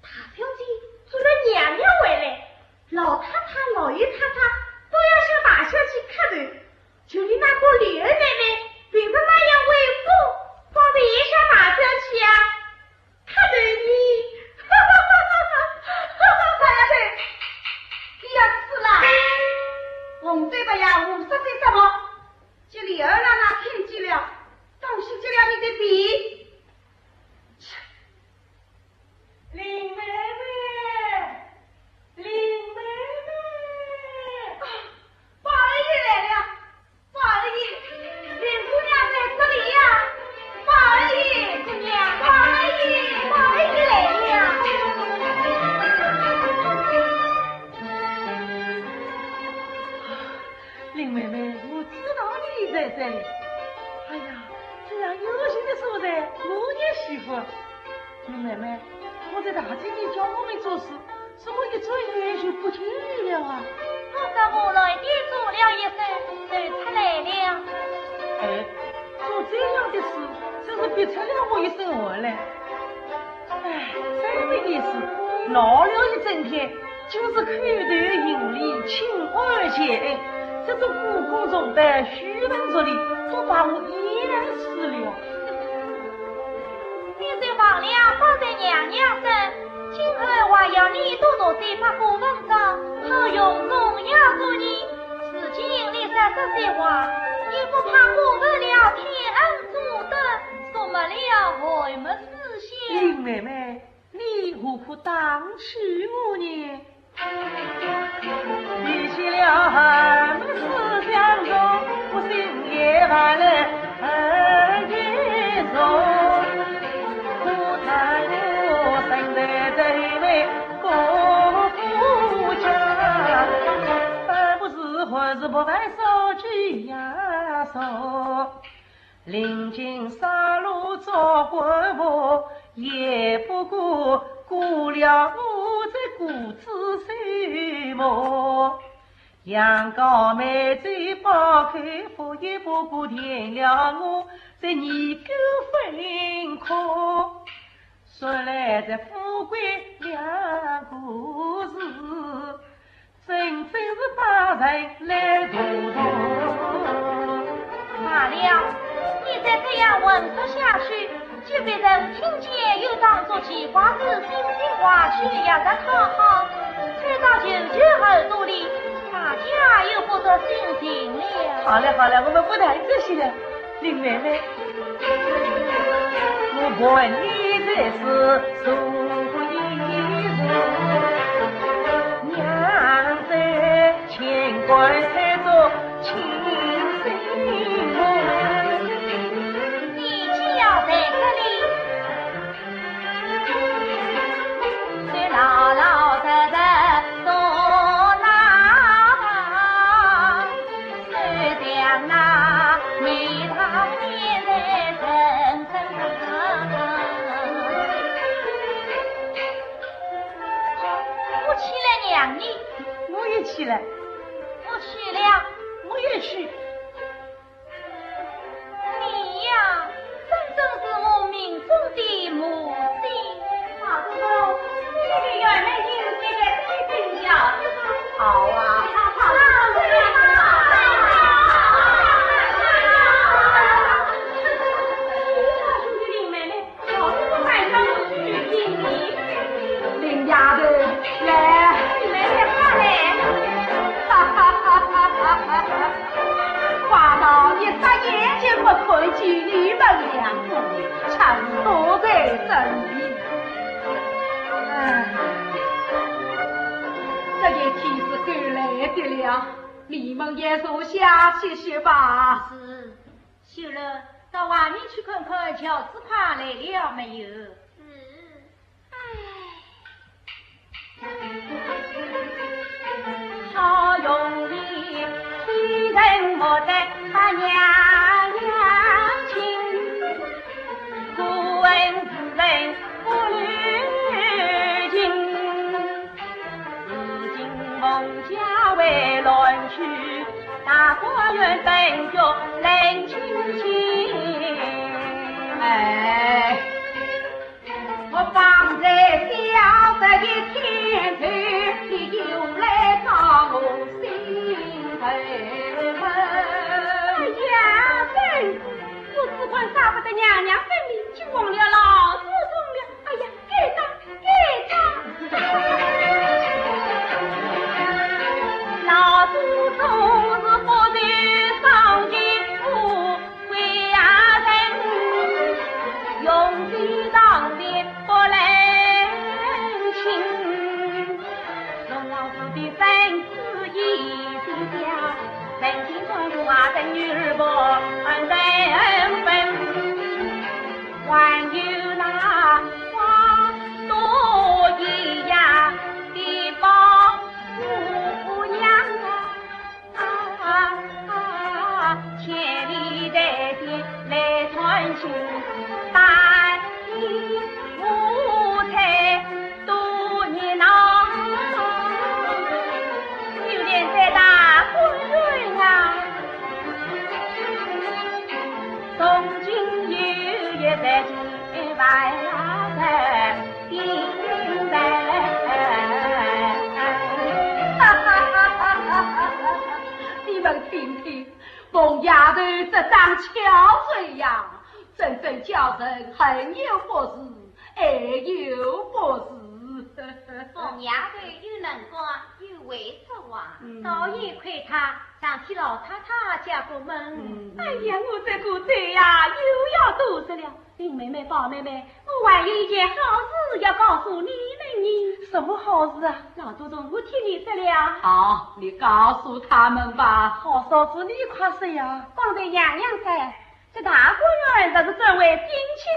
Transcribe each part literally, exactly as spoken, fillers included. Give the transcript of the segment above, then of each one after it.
大小姐做了娘娘回来，老太太、老爷太太都要向大小姐磕头，就连那个莲儿妹妹，平时那样威风，方才也向大小姐啊磕头呢。哈哈哈哈哈哈！大丫头，你要死了！红嘴巴呀，胡说些什么？叫莲儿奶奶听见了，当心揭了你的皮。 林妹妹，林妹妹。啊，宝二爷来了，宝二爷，林姑娘在这里呀，宝二爷，姑娘，宝二爷，宝二爷来了。 林妹妹，我知道你在这里。哎呀，这样有趣的所在，我也喜欢。林妹妹，我在大姐你教我们做事，怎么一转眼就不见你了啊？我在河南地做了一身，走出来了。哎，做这样的事，真是逼出了我一身汗来。 哎，真没意思，闹了一整天，就是叩头行礼、请安谢恩，这种苦工重担、虚文俗礼，都把我厌死了。你就忘了方才娘娘说，今后还要你多读些八股文章，好荣荣耀做你。如今你说这些话，也不怕辜负了天恩祖德，辱没了害母 林妹妹，你何苦打趣我呢？临近山路做官婆，也不过过了我这个子手么。羊羔美酒饱口福，也不过填了我这二九分空。说来这富贵两个字， 真正是把人来糊涂。罢了，你再这样混说下去，既被人听见，又当作奇怪事，心情滑稽，也是讨好，吹到舅舅耳朵里，大家又不得心情了。好了好了，我们不谈这些了。 林妹妹，我问你这是什么意思？娘子，乾坤太重，情深重。你就要在这里 我去了，娘呢？我也去了。我去了。我也去。 你呀，真正是我命中的魔星。话说，你的原来应该在这里呀。好啊。好啊，好啊。林妹妹， 林丫头，来。来，来，快来。哈哈哈哈哈哈！话到一眨眼就不看见你们两个，真是多才多艺。唉，这一天是够累的了，你们也坐下歇歇吧。是。 秀兰，到外面去看看，乔子宽来了没有？是。唉。好容易，天人莫得把娘娘亲，故恩自认不留情。 如今蒙家为乱去，大观园灯烛冷清清。哎，我把天头，你又来找我心头闷。哎呀，真是，我只管舍不得娘娘分离，竟忘了老祖宗了。哎呀，该打，该打。老祖宗是不得上天不归啊人，用心当的不能轻。 老祖的圣旨已定下，人间万物啊，等女儿不能分。还有那花朵一样的宝姑娘啊，千里带天来传情，但愿五彩 多年呐，就连这大官人啊，从今以后也再见不得。你们听听，凤丫头这张巧嘴呀，真正叫人恨又不是， 哎呦，不是。凤丫头又能干又会说话，嗯。倒也亏她上替老太太解过闷。嗯。哎呀，我这个罪呀，又要多说了。林妹妹、宝妹妹，我还有一件好事要告诉你们呢。什么好事啊？老祖宗，我替你说了。好，你告诉他们吧。好嫂子，你快说呀。方才娘娘说， 这大观园若是转为边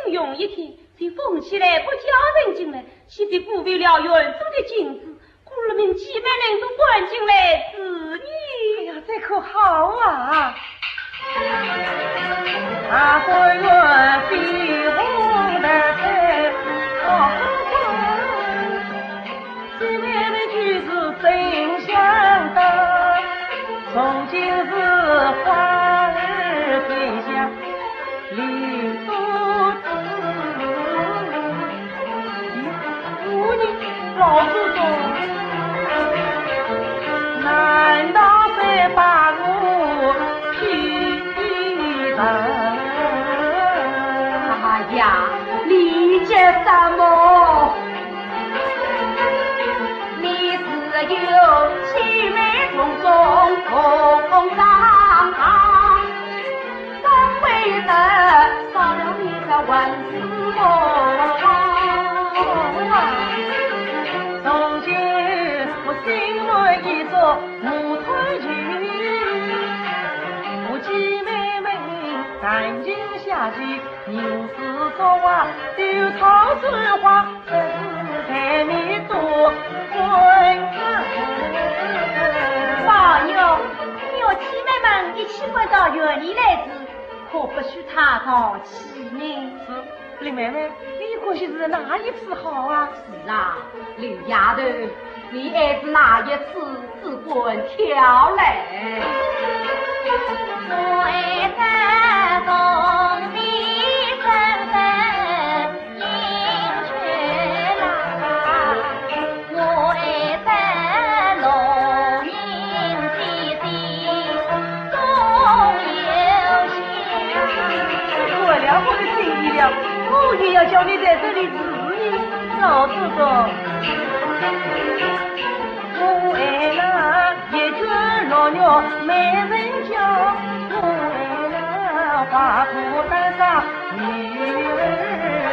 境用一天，就封起来不叫人进来，岂非辜负了园中的景致？故而命姐妹们都搬进来住呢。哎呀，这可好啊！大观园飞凤台，好好看。 姐妹们就是真想到，从今是花儿天下，你都知。咦，我呢，老祖宗，难道在把我 哎呀，你这什么？你只有青梅梦中同上床，怎会得少了你的魂似梦？从今我心满意足 我团圆，我姐妹们谈情下去，吟诗作画，斗草传花，真是待你多欢啊。宝玉，你和姐妹们一起搬到园里来住，可不许她淘气呢。是。 林妹妹，你欢喜是哪一处好啊？是啊，林丫头，你爱是哪一处，只管挑来。我了我的心意了，我也要叫你在这里住呢，老祖宗。我爱那一枝绿玉美人娇，我爱那花果丹上女儿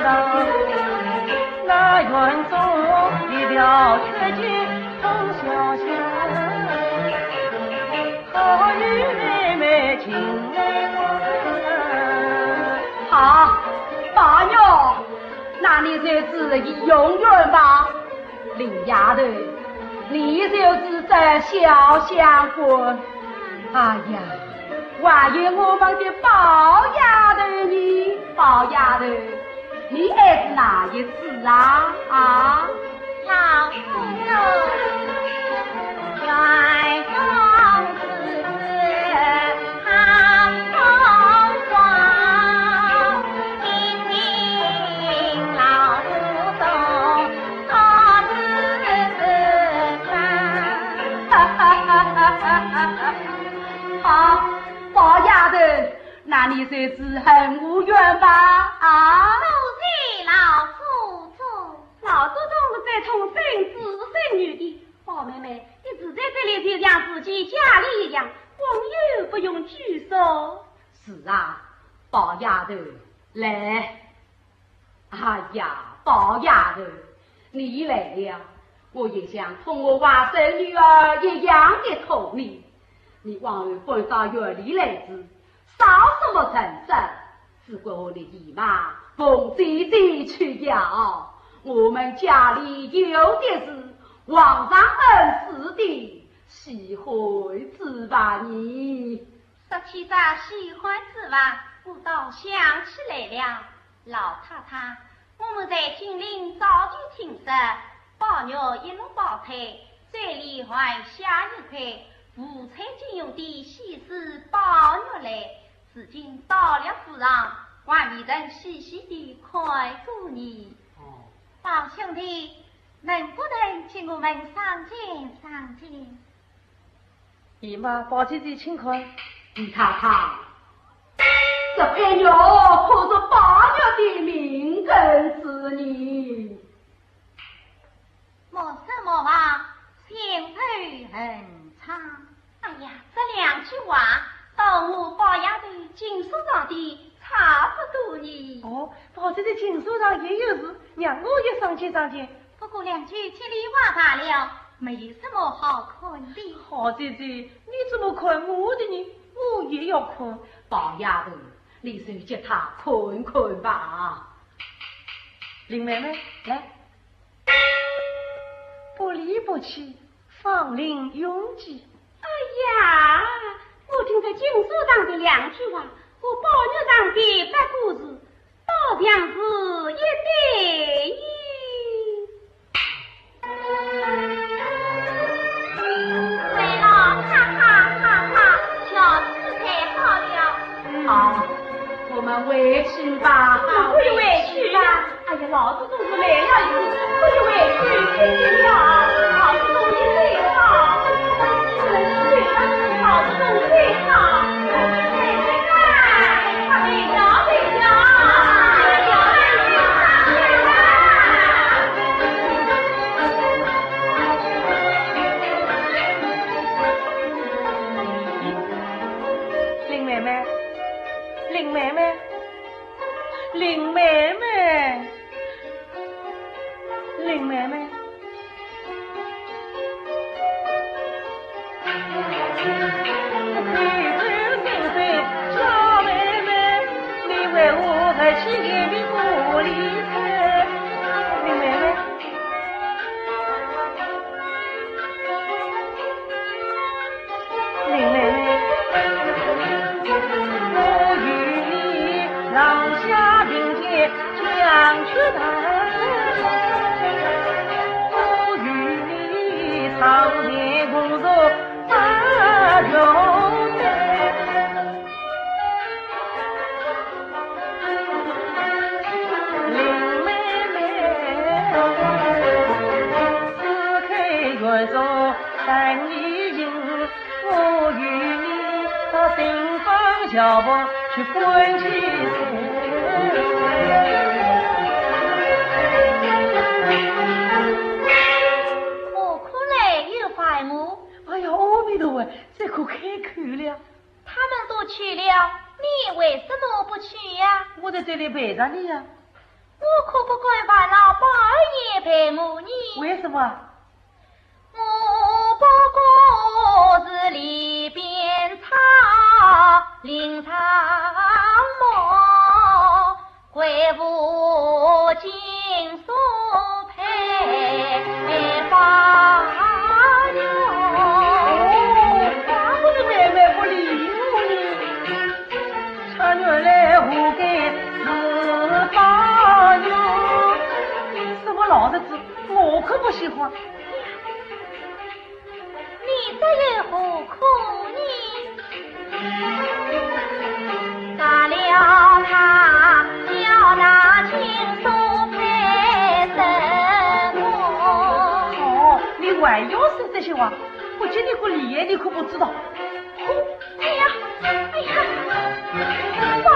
郎，那园中一条绝景 风萧萧，好与妹妹情难忘。好，宝玉，那你就住怡红院吧。林丫头，你就住这潇湘馆。哎呀，还有我们的宝丫头呢，宝丫头， 你爱是哪一处啊？啊？老祖宗，园中之事好不好？听听老祖宗，他是这是很无缘吧？啊？多谢老祖宗。老祖宗是最痛孙子孙女的，宝妹妹，你自在这里就像自己家里一样，光有不用拘束。是啊，宝丫头，来。哎呀，宝丫头，你来了，我也像痛我外甥女儿一样的痛你。你往后搬到园里来住， 少什么成长，只管和你姨妈凤姐姐去要。我们家里有的是皇上恩赐的稀罕之物呢。说起这稀罕之物，我倒想起来了。老太太，我们在金陵早就听说， 宝玉一落胞胎，嘴里还下一块五彩晶莹的稀世宝玉来，如今到了府上，还未曾细细地看过呢。哦。宝兄弟，能不能请我们赏鉴赏鉴？ 姨妈，宝姐姐请看。姨太太，这块玉可是宝玉的命根子呢。莫说莫忘，心头恒昌。哎呀，这两句话，倒和宝丫头锦书上的差不多呢。哦，宝姐姐锦书上也有字，让我也赏鉴赏鉴。 不过两句叽里哇啦了，没有什么好看的。好姐姐，你怎么看我的呢？我也要看。宝丫头，你就给他看看吧。林妹妹，来。不离不弃，芳龄永继。哎呀，我听着锦书上的两句话，和宝玉上的八个字， 倒像是一对呢。对了，哈哈哈哈，小子太好了。好，我们回去吧。我们回去吧。哎呀，老祖宗是来了，可以回去，回去了。老祖宗你最好，老祖宗最好。 林妹妹，林妹妹，林妹妹。 林妹妹。小妹妹，你为何不去见面不理睬？林妹妹。 林妹妹，我与你上下并肩将军谈，我与你上前共坐八角台。 林妹妹，此刻愿做伴你行，我与你到新坊桥旁去观棋赛。何苦来又烦我？哎呀，阿弥陀佛，这可开口了。 他们都去了，你为什么不去呀？我在这里陪着你呀。我可不敢烦劳宝二爷陪我呢。为什么？我不过是里边草，林草木， 为父亲所配发哟。怪不得妹妹不理我呢。她原来活该是发哟。什么老头子，我可不喜欢。 你这又何苦呢？罢了他，叫他亲手配什么？哦，你还要说这些话？我给你个厉害，你可不知道。哼，哎呀，哎呀，我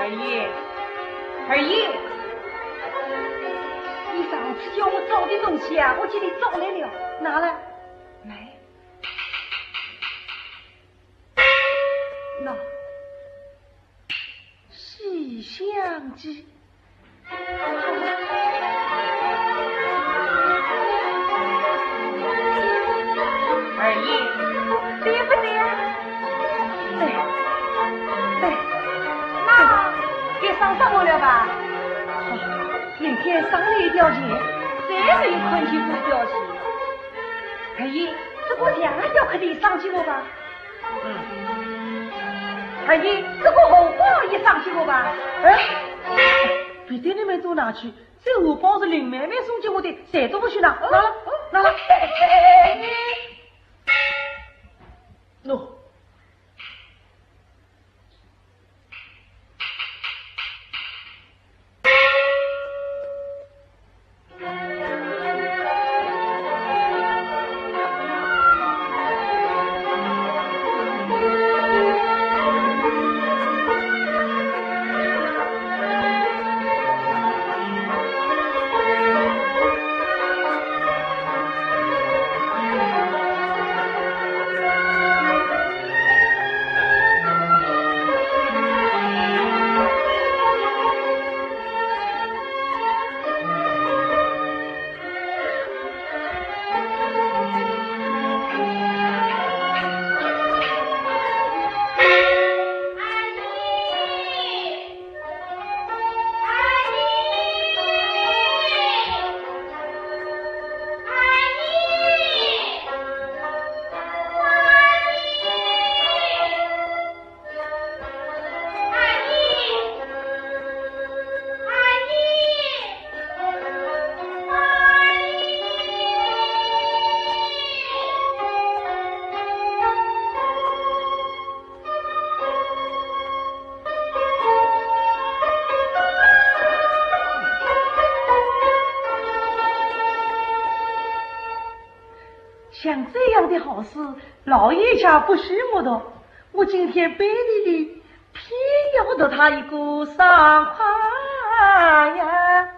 二爷，二爷，你上次叫我找的东西啊，我给你找来了，拿来。来。那，《西厢记》。二爷，对不对？对，对，那该上什么了吧？好，明天上了一条线，谁没有看见过这条线？二爷，这个两条可以上去了吧？ 嗯。二爷，这个荷包也上去了吧？哎，别的你们都拿去，这荷包是林妹妹送给我的，谁都不许拿。拿了，拿了。喏。 像这样的好事，老爷家不许我读。我今天背地里偏要读他一个爽快呀！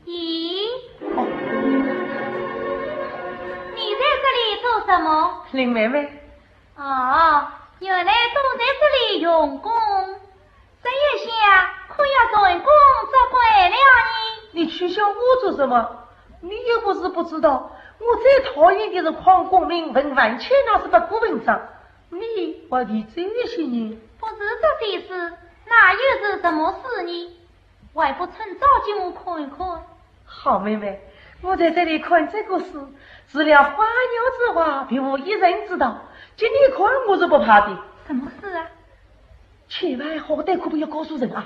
咦？哦。你在这里做什么？林妹妹。哦，原来躲在这里用功。这一下可要成功作怪了呢。你取笑我做什么？你又不是不知道，我最讨厌的是诓功名、文玩钱，那是八股文章。你还提这些呢？不是这些事，那又是什么事呢？ 还不趁早给我看一看。好妹妹，我在这里看这个书，除了花鸟之外，别无一人知道。给你看我是不怕的。什么事啊？千万好歹可不要告诉人啊！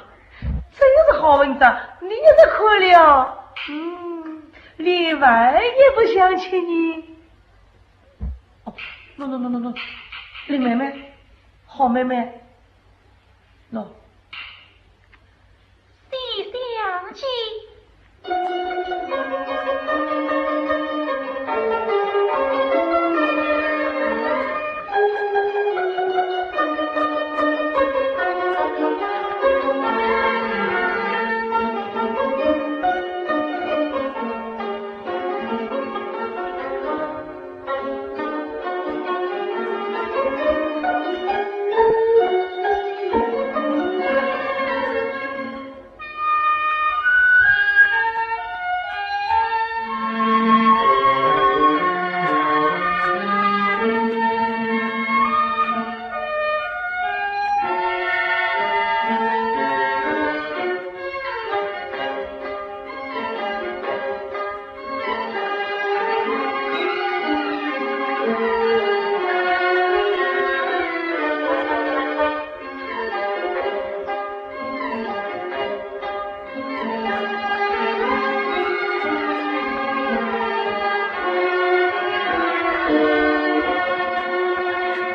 真是好文章，你也是看了，嗯，连饭也不想吃呢。哦，喏喏喏喏喏，林妹妹，好妹妹，喏。 西厢记。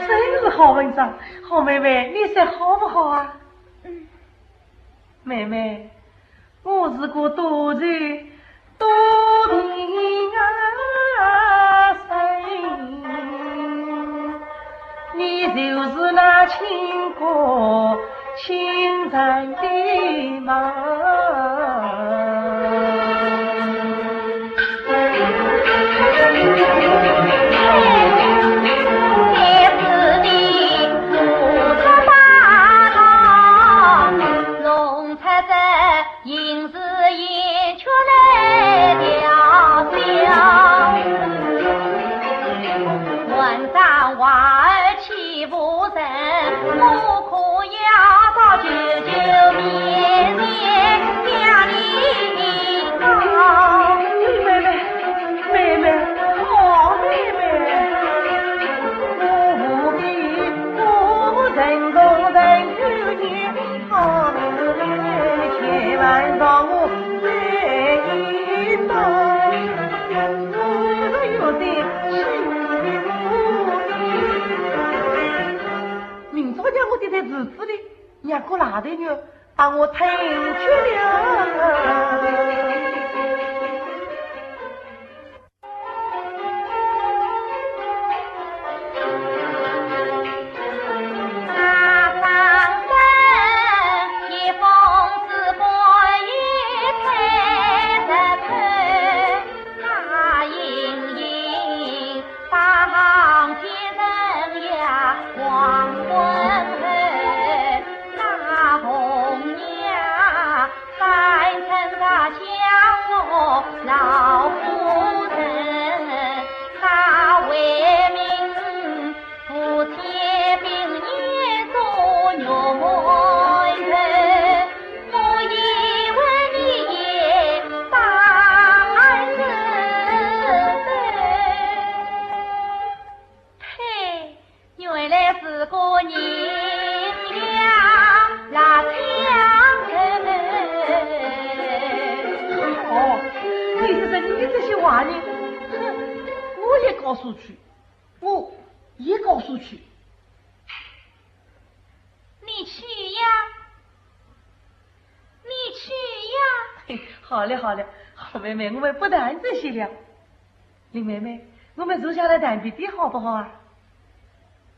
真是好文章，好妹妹，你说好不好啊？嗯。妹妹， 我是个多情多情啊人，你就是那倾国倾城的梦。妹妹，妹妹，好妹妹。 明朝让我跌在池子里，让个老头人把我推去了。你这些坏人，哼，我也告诉去，我也告诉去。你去呀，你去呀。嘿，好了好了，好妹妹，我们不谈这些了。林妹妹，我们坐下来谈别的好不好啊？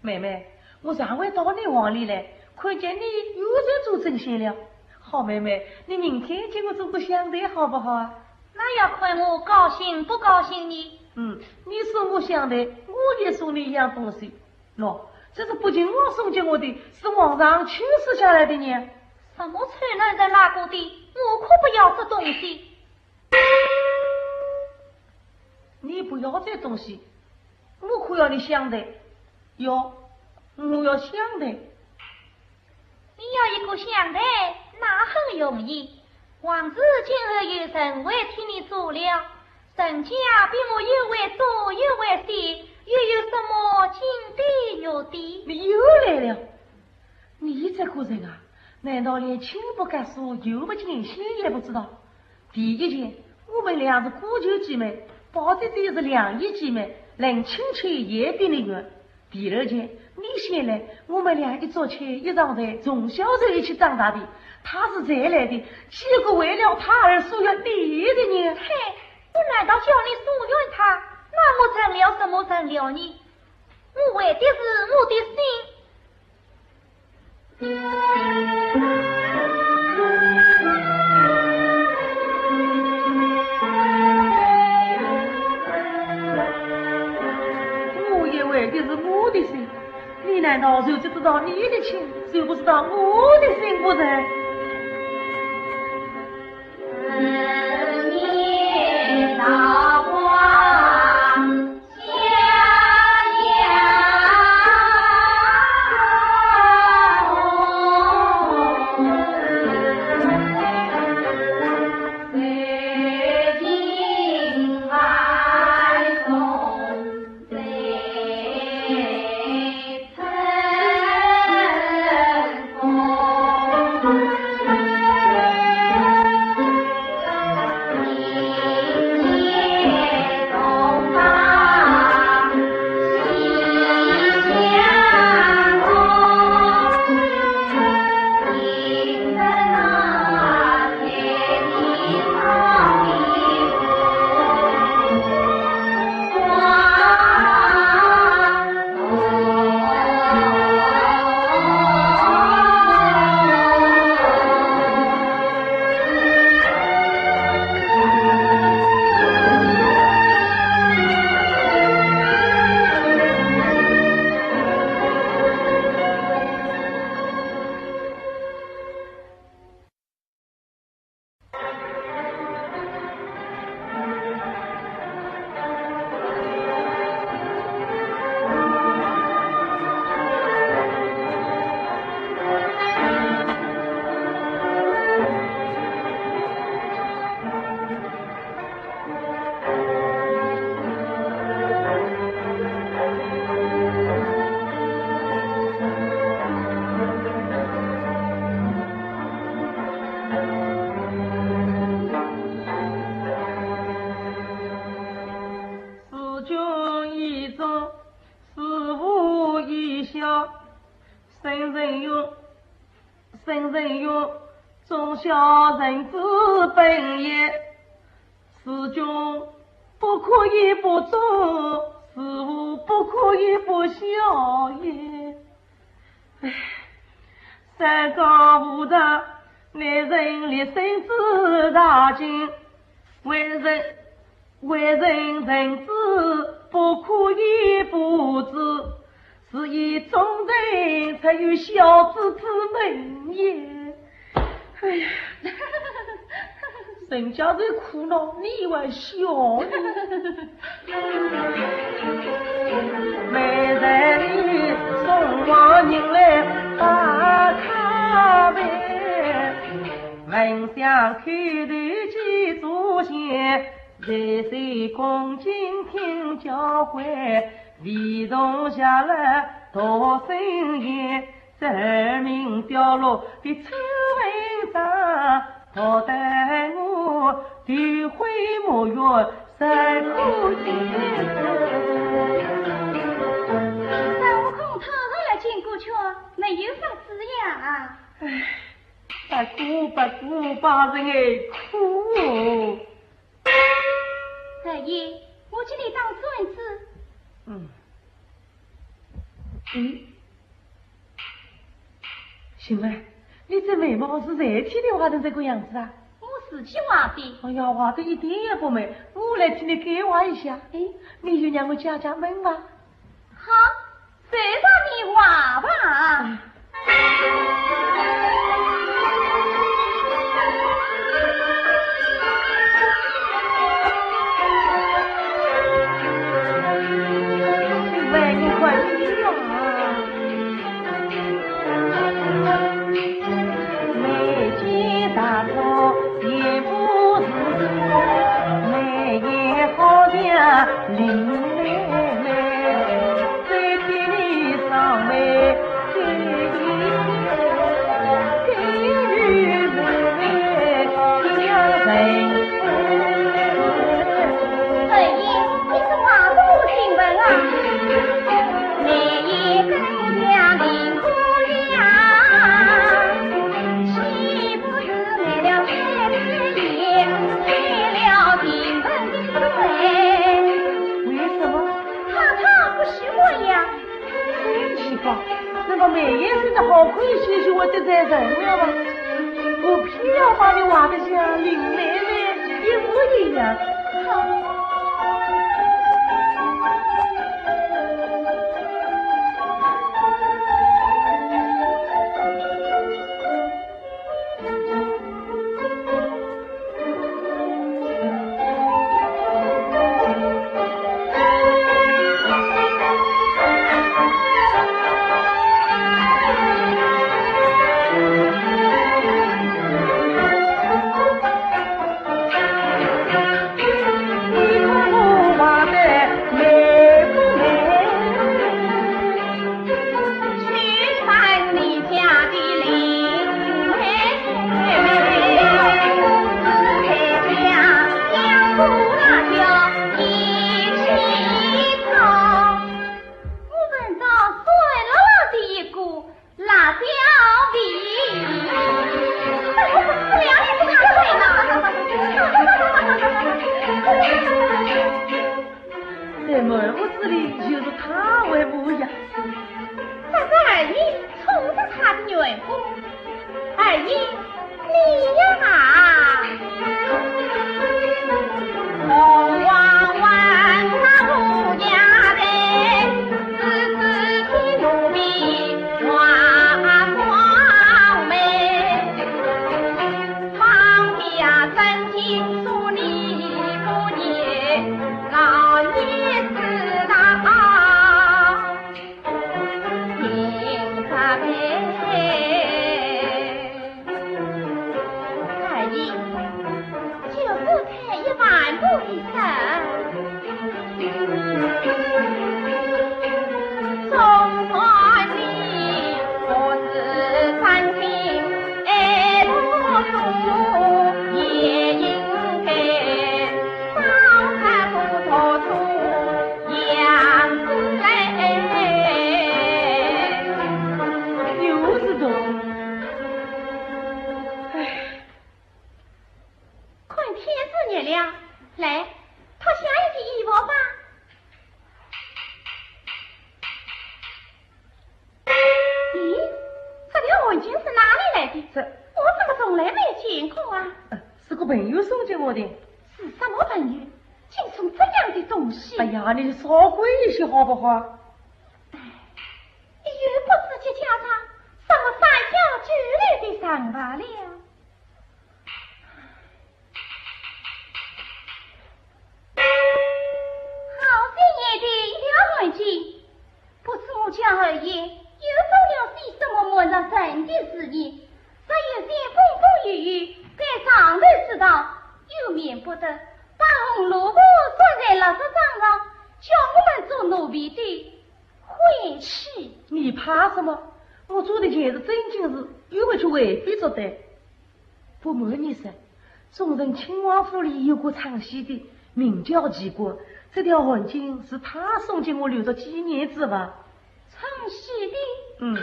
妹妹，我上回到你房里来，看见你又在做针线了。好妹妹，你明天给我做个香袋好不好啊？那要看我高兴不高兴呢。嗯，你送我香袋，我也送你一样东西。喏，这是北静王送给我的，是皇上亲赐下来的呢。什么臭男人拿过的，我可不要这东西。 你不要这东西，我可要你香袋。要，我要香袋。你要一个香袋，那很容易。王子今后有人会替你做了，人家比我又会做又会写，又有什么金的玉的。你又来了。 你这个人啊，难道连亲不隔疏、旧不见新也不知道？第一件，我们俩是姑舅姐妹，宝姐姐是两姨姐妹，论亲戚也比你远。第二件，你先来，我们俩一桌吃一张菜，从小就一起长大的，她是才来的，岂可为了她而疏远你的呢？嘿，我难道叫你疏远她？那我成了什么人了呢？我为的是我的心。 我也为的是我的心，你难道就只知道你的情，就不知道我的心不成？事君以忠，事父以孝，圣人云，圣人云，忠孝人之本也。事君不可以不忠，事父不可以不孝也。唉，三纲五常，乃人立身之大经，为人 为人臣子不可以不知，是以忠臣出于孝子之门也。哎呀，人家在苦恼，你还笑呢。每日里送往迎来打卡呗，闻香叩头祭祖先， 岁岁恭敬听教诲，未曾下来读圣贤，才名掉落的臭文章，读得我头昏目眩，孙悟空他日来见过却没有法子呀。唉，不过，不过，把人哎苦。二爷，我给你当孙子。嗯。嗯。 行了，你这眉毛是谁替你画的这个样子啊？我自己画的。哎呀，画的一点也不美，我来替你改画一下。哎，你就让我解解闷吧。好，随着你画吧。嗯。 二爷，你是哪个不听闻啊？为什么？他，他不是我呀。 真奇怪，那个眉眼生得好看些，就会得罪人了吧？我偏要把你画得像林妹妹一模一样。好。我闻到酸辣辣的一股辣椒味。哎，我不吃了，你不拿出来了。在满屋子里就是他为模样。这是二爷宠着他的缘故。二爷，你呀，二爷，就是这一万步一生。 又是痛。唉。看天是热了，来，脱下一件衣服吧。咦，这条汗巾是哪里来的？这，我怎么从来没有见过啊？呃，是个朋友送给我的。是什么朋友？ 竟送这样的东西。哎呀，你少跪一些好不好？哎，又不是结家常，什么三教九流的人罢了。好鲜艳的一条汗巾， 不知我家二爷又做了些什么瞒着人的事呢？若有些风风雨雨，被丈人知道，又免不得把红萝卜说在蜡烛上，叫我们做奴婢的晦气。你怕什么？我做的全是正经事，又不去为非作歹。 不瞒你说，忠臣亲王府里有个唱戏的，名叫奇观，这条汗巾是他送给我留作纪念之物。唱戏的？嗯。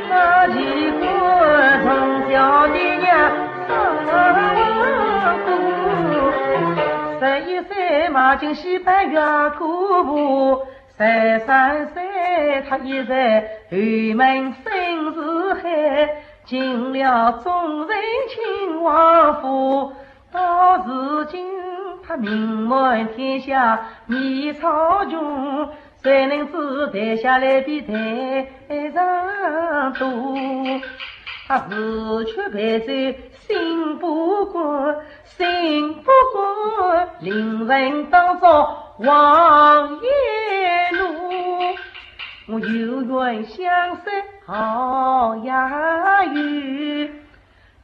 那奇观从小的呀，上过，十一岁马进戏班学过步，十三岁他已在后门生四海，进了中正亲王府。 到如今他名满天下，米草穷，谁能知台下来比台上多。他自觉扮作新不官，新不官，令人当作王爷奴。我有冤相思好呀冤，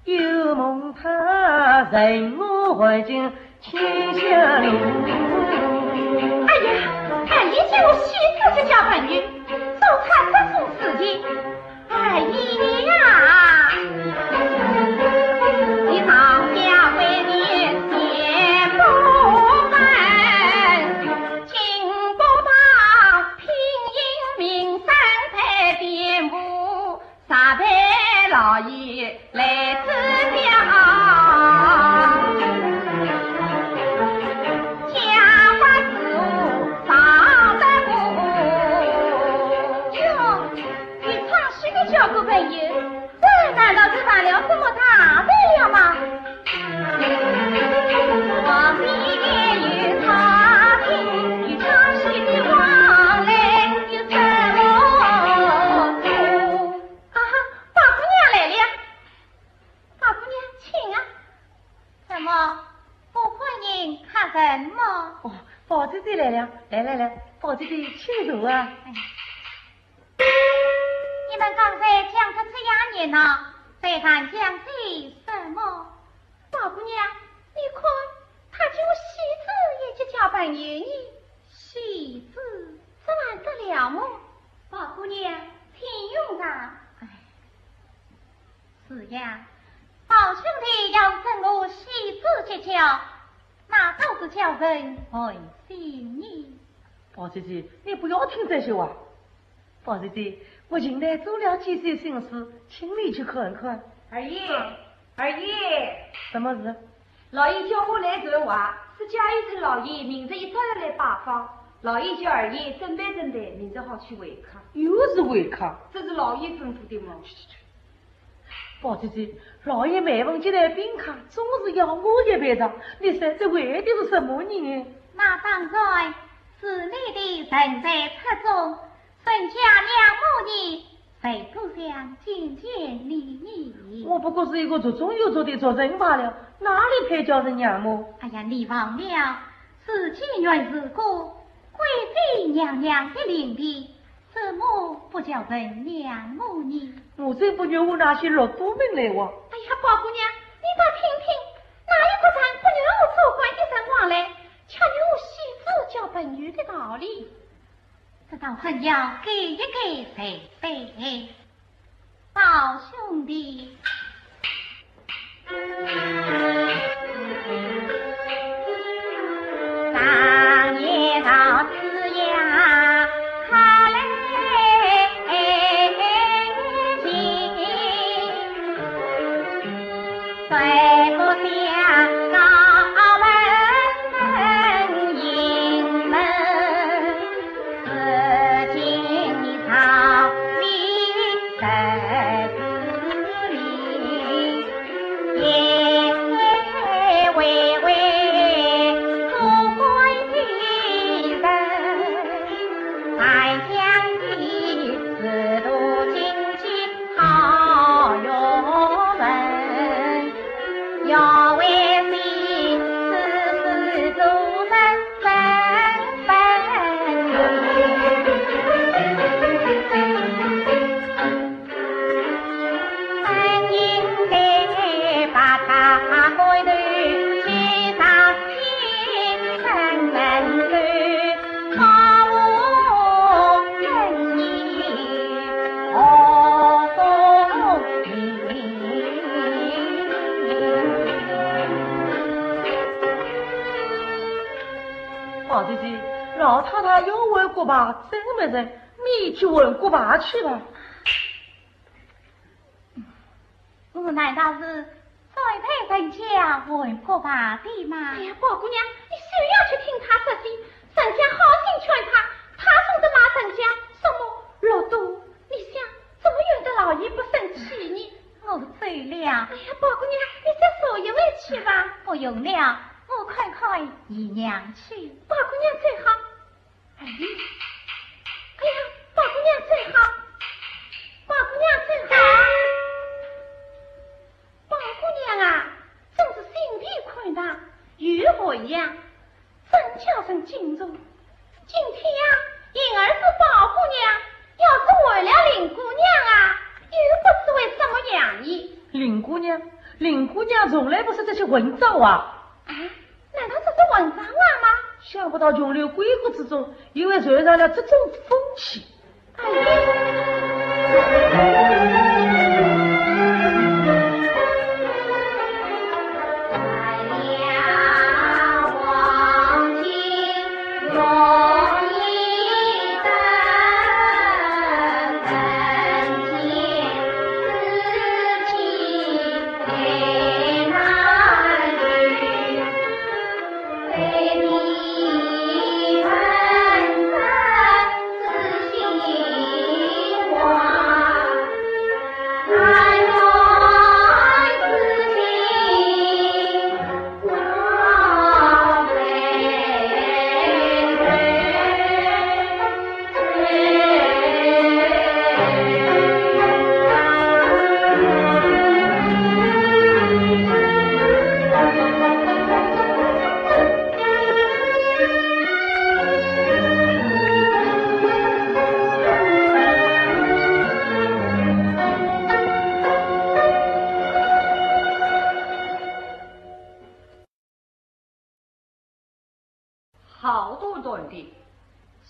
又蒙他任我还境千香炉。哎呀，看你这个戏子就叫朋友，做他这种事情，哎呀！你上下为你见不分，金不当，品行名声在边无。 啥陪老爷来指教，家法事务上得过。哟，你唱戏的交个朋友，这难道是犯了什么大罪了吗？ 啊，宝姑娘来了。宝姑娘，请啊。怎么，不欢迎客人么？哦，宝姐姐来了，来来来，宝姐姐请坐啊。哎。 你们刚才讲得这样热闹，在谈讲些什么？宝姑娘，你看，他这个戏子也就叫朋友呢。戏子？这还得了么？宝姑娘，请用茶。哎，是呀，宝兄弟要跟我戏子结交，那倒是叫人寒心呢。宝姐姐，你不要听这些话。 宝姐姐，我近来做了几首新诗，请你去看看。二爷，二爷，什么事？老爷叫我来传话，说贾雨村老爷明日一早要来拜访。老爷叫二爷准备准备，明日好去会客。又是会客？这是老爷吩咐的嘛。宝姐姐，老爷每逢接待宾客，总是要我也陪着，你说这为的是什么呢？那当然，是你的人才出众， 人家仰慕你，谁不想见见你呢？我不过是一个族中有族的族人罢了，哪里配叫人仰慕？哎呀，你忘了，自己原是个贵妃娘娘的令弟，怎么不叫人仰慕呢？我真不愿我那些禄胄们来往。哎呀，宝姑娘，你倒听听，哪有个人不愿我做官的人往来，却有戏子交朋友的道理？ 这倒真要给一给才对。宝兄弟，老弟弟，老太太要换骨牌，真没人，你去换骨牌去吧。我难道是栽培人家换骨牌的吗？哎呀，宝姑娘，你休要去听他说些，人家好心劝他，他总是骂人家什么禄蠹，你想，怎么怨得老爷不生气呢？我走了。哎呀，宝姑娘，你再坐一会去吧。不用了，我看看姨娘去。宝姑娘走好。哎呀，宝姑娘走好。宝姑娘走好。宝姑娘啊，真是心地宽大，有涵养，真叫人敬重。今天呀，因儿是宝姑娘，要是换了林姑娘啊，又不知会怎么样呢。林姑娘，林姑娘从来不是这些混账话。啊，难道这是混账话吗？想不到琼楼闺阁之中，也会染上了这种风气。好端端的，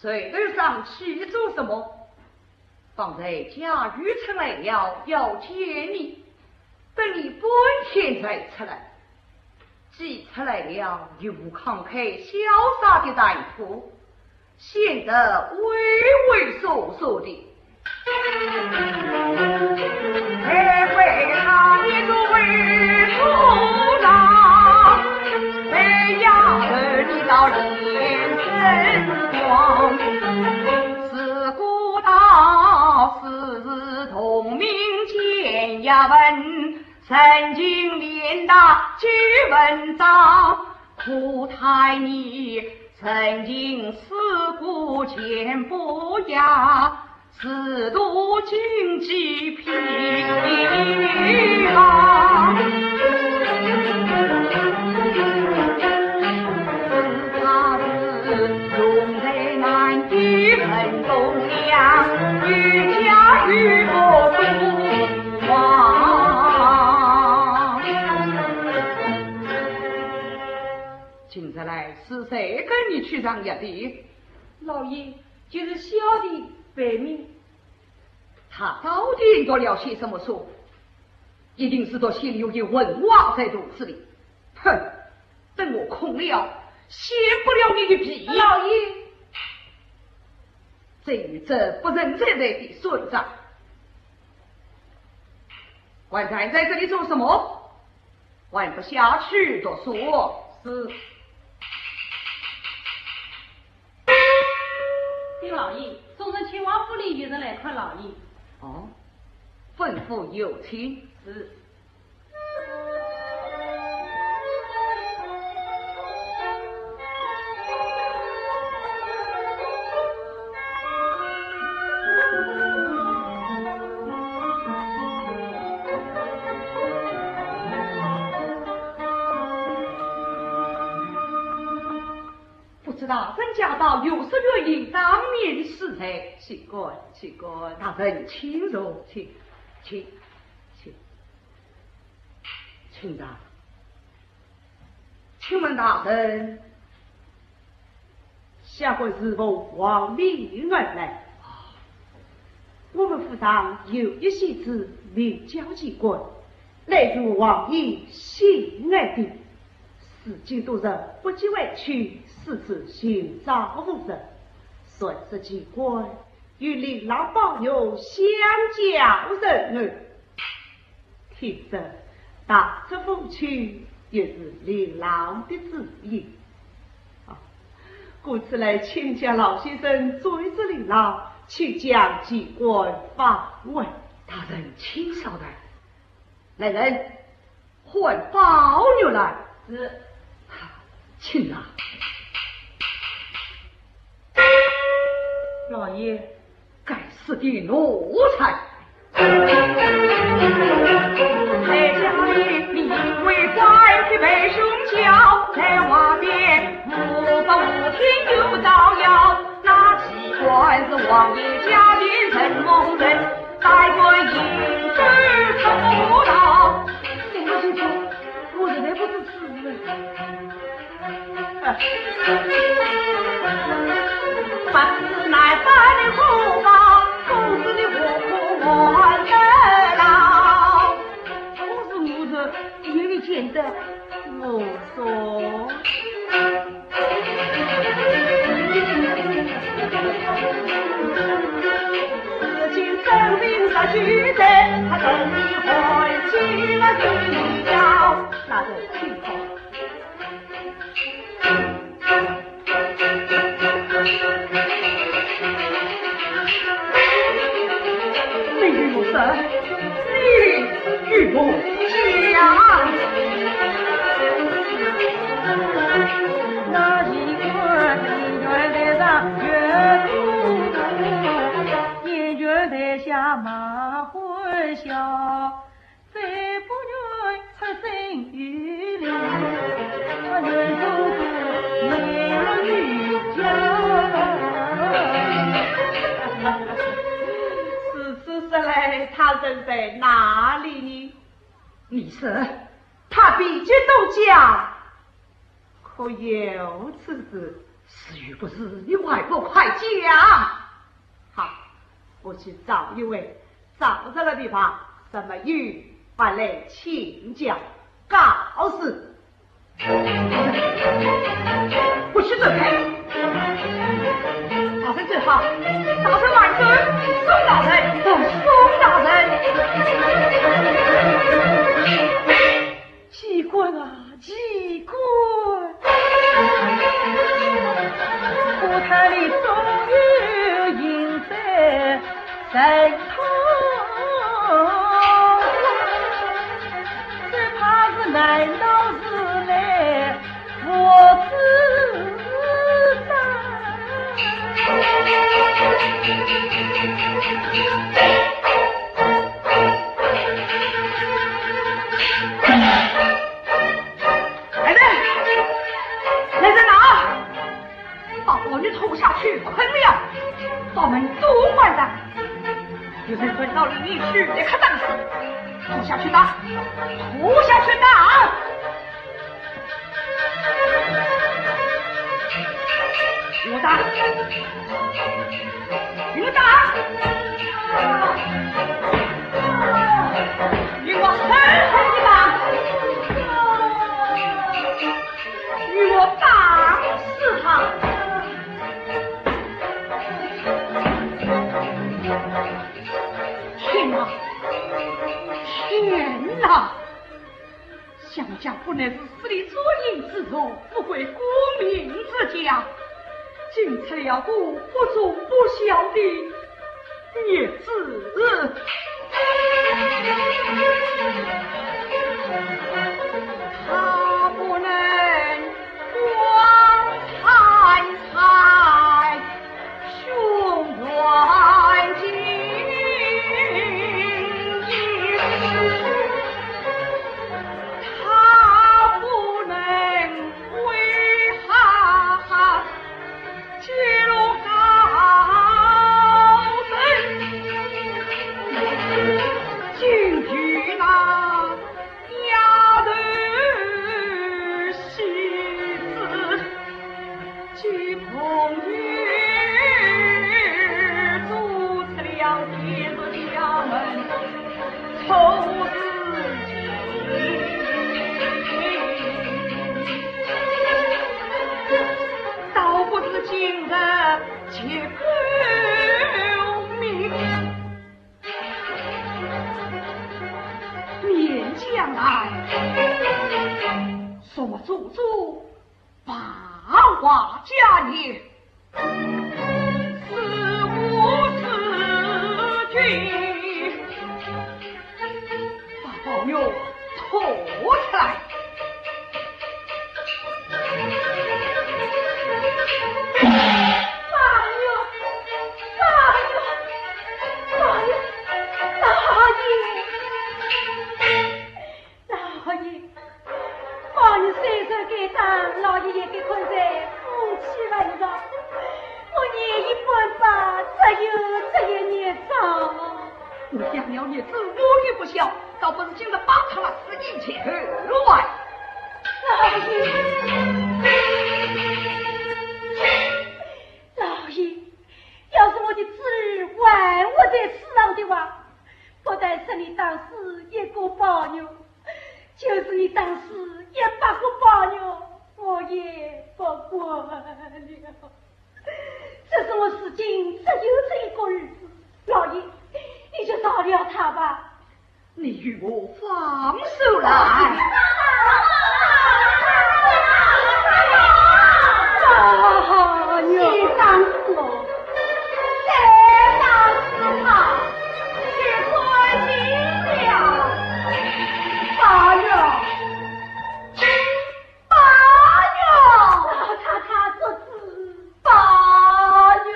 垂头丧气做什么？方才贾雨出来了，要见你，等你半天才出来。既出来了，又不慷慨潇洒的谈吐， 显得畏畏缩缩的。哎，为啥你是畏缩呢？哎呀，你倒脸生光。自古道是同名见呀闻，曾经练达几文章，可叹你 曾经四顾全不雅，自度金鸡皮囊。自他是用在南极很东洋，与家与我同往。 今日来是谁跟你去上学的？老爷，就是小弟白眉。他到底读了些什么书？一定是读些流言混话在肚子里。哼，等我空了，掀不了你的皮。老爷，这与这不认真的算账。还站在这里做什么？ 还不下去读书？是。禀老爷，众人请王府里有人来看老爷。哦，吩咐有请。是。 不知大人驾到，有失远迎，当面失礼。岂敢，岂敢。大人请坐，请，请，请。请坐。请问大人， 下官是奉王命而来。我们府上有一县知名教机关，乃是王爷心爱的，至今多日不见回去，四处寻找无人，谁知奇怪，与令郎宝玉相交甚远。听说踏出府去，也是令郎的主意。啊，故此来请教老先生，追着令郎去将奇怪放回。大人请稍待。来人， 唤宝玉来。是。请来。老爷。该死的奴才！我实在不知此事。我是无人，也未见得。我说。 你与我说，你与我讲。那一个人员台上月出，演员台下马欢笑。 谁不愿出身有名，他愿做个美女家。如此说来，他人在哪里呢？你说，他比肩东家，可有此事？是与不是，你还不快讲？ 好，我去找一位，找着了便把什么有话来请教告诉。不许走开！大人走好，大人慢走，宋大人，宋大人。 机关啊，机关！我看你终有隐在人头，只怕是难道是来无知者。 来人！来人呐！把我女拖下去捆了，把门都关上。有人混到里面去，立刻打死！拖下去打！拖下去打！我打！ 你们打！你们狠狠地打！你们打死他！天哪！天哪！ 想想不能是势利作孽之徒，富贵功名之家，竟出了个不忠不孝的孽子。他不能光惨惨 胸怀金印，他不能为哈哈揭露高人，竟与那做八卦家业，是我自己。把宝玉拖出来。宝玉，宝玉，宝玉，老爷。 老爷，宝玉虽然该打，老爷也该看在夫妻份上，我年已半百，只有这一孽障。我养了孽子，我也不孝，倒不如今日报他那死冤仇来。老爷，老爷，要是我的子儿还活在世上的话，不但是你打死一个宝玉， 就是你打死一百个宝玉，我也不管了。这是我如今只有这一个儿子，老爷，你就饶了他吧。你与我放手来。啊，你打死我，再打死他，就算你了。宝玉。 宝玉！老太太做主，宝玉！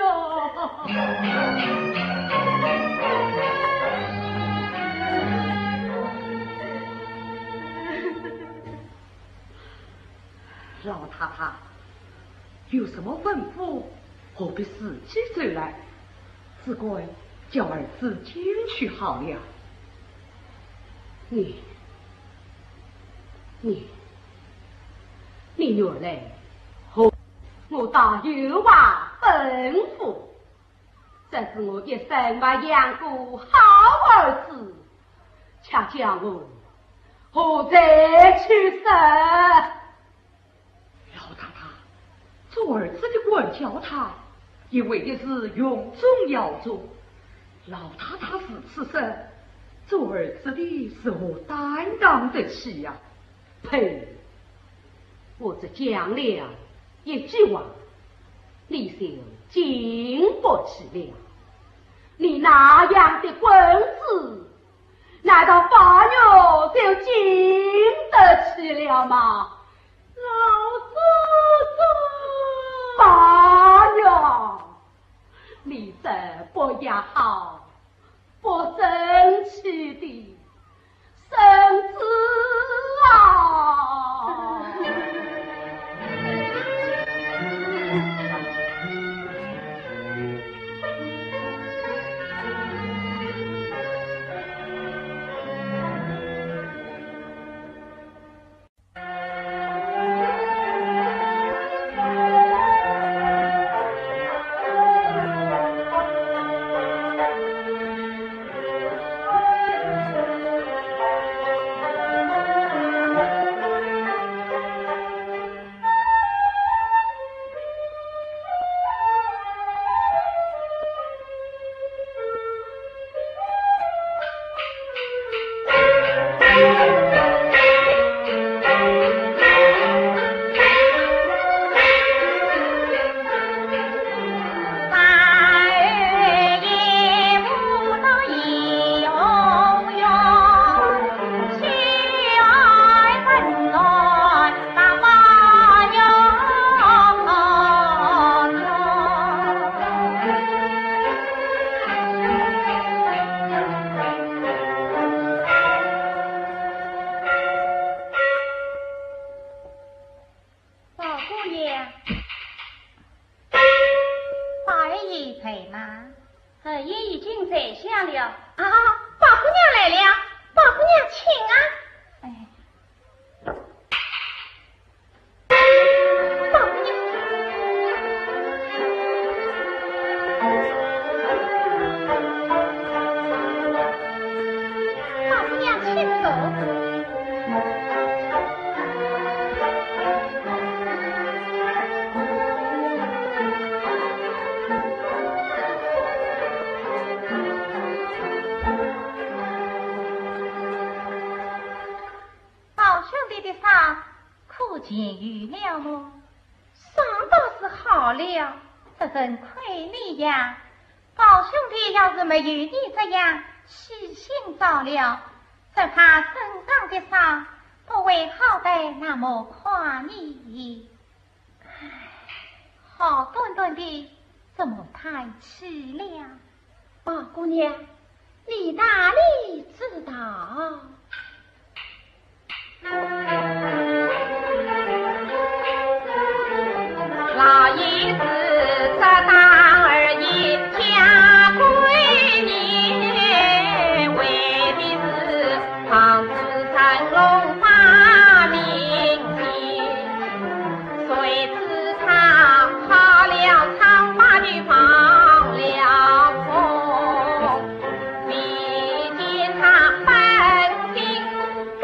老太太，有什么吩咐，何必自己走来？只管叫儿子进去好了。你，你， 你原来和我倒有话吩咐，这是我一生没养过好儿子，恰叫我何罪去受？老太太，做儿子的管教他，也为的是用中要中。老太太如此说，做儿子的如何担当得起呀？ 呸！我只讲了一句话，你就经不起了。你那样的棍子，难道宝玉就经得起了吗？老祖宗！宝玉，你这不要好， 不争气的孙子啊！宝姑娘，宝二爷在吗？二爷已经在下了。啊，宝姑娘来了，宝姑娘请啊。哎。便有了么？伤倒是好了。这人亏你呀，宝兄弟要是没有你这样悉心照料，只怕身上的伤不会好得那么快呢。唉，好端端的，怎么叹气了？宝姑娘，你哪里知道？老爷子只当儿媳嫁闺女，为的是防止成龙发名气。谁知他好了唱罢的放了风，未见他本性改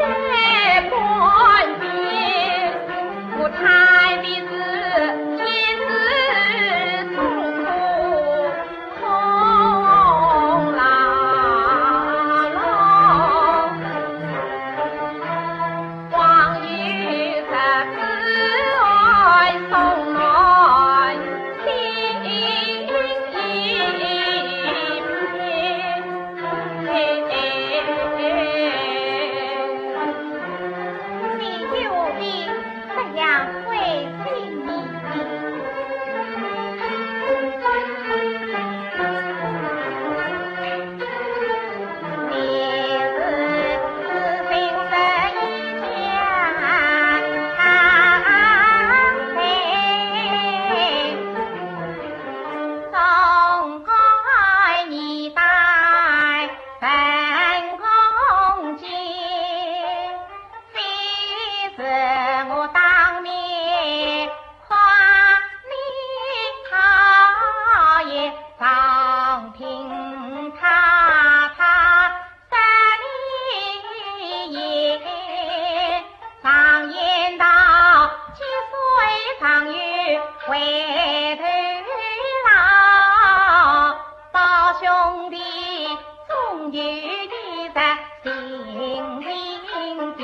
观的，我太的是天子痛苦。 常言道，几岁常有回头郎，宝兄弟总有一日行行的。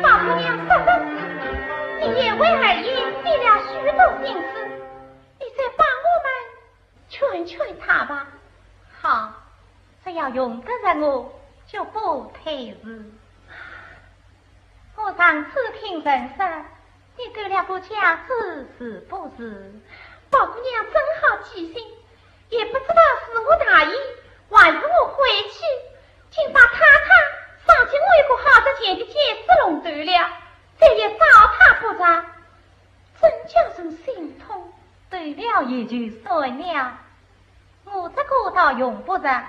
宝姑娘，说真，你也为二爷费了许多心思，你再帮我们 劝劝他吧。好，只要用得着我，就不推辞。我上次听人说，你改了个嫁字，是不是？宝姑娘真好记性，也不知道是我大意，还是我晦气，竟把太太赏赐我一个好值钱的戒指弄丢了，这也糟蹋不着。 真叫人心痛。对了也就算了，我这个倒用不着，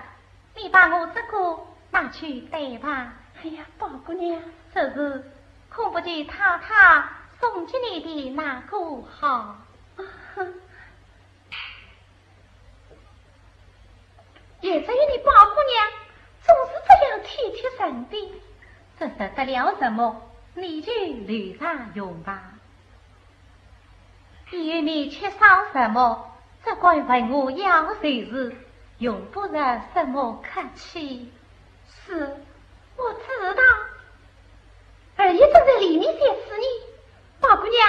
你把我这个拿去戴吧。哎呀，宝姑娘，这是恐不及太太送给你的那个好。也只有你宝姑娘总是这样体贴人的。这值得了什么？你就留着用吧。以后你缺少什么，只管问我要就是，用不着什么客气。是，我知道。二爷正在里面写诗呢，宝姑娘，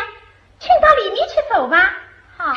请到里面去坐吧。好。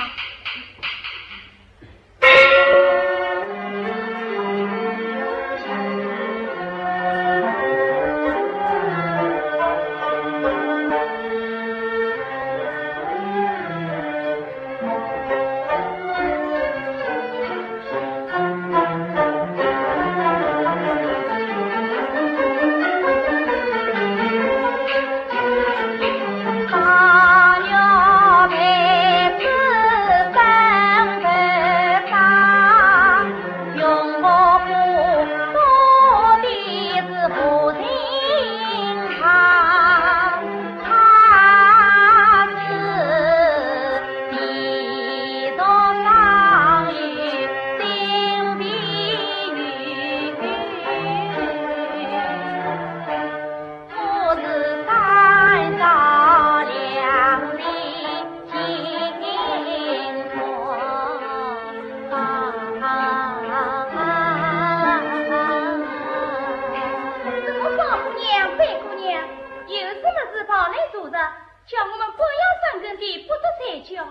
是跑来做的，叫我们不要伤根的，不得睡觉。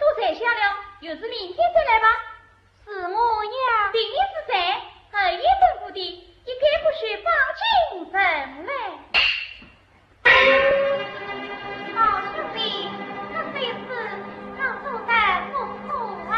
都睡下了，有事明天再来吧。是我呀。定力是在，二爷吩咐的，一概不许放进城来。好兄弟，这些事可做得不错啊。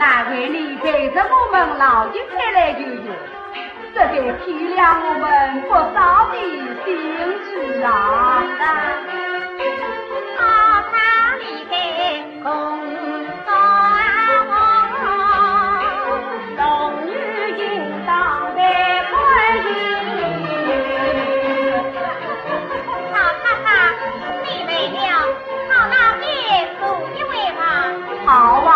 难为你陪着我们老一辈来游游，这才添了我们不少的兴趣啊。老太太，你累了，好好坐一会吧。好啊。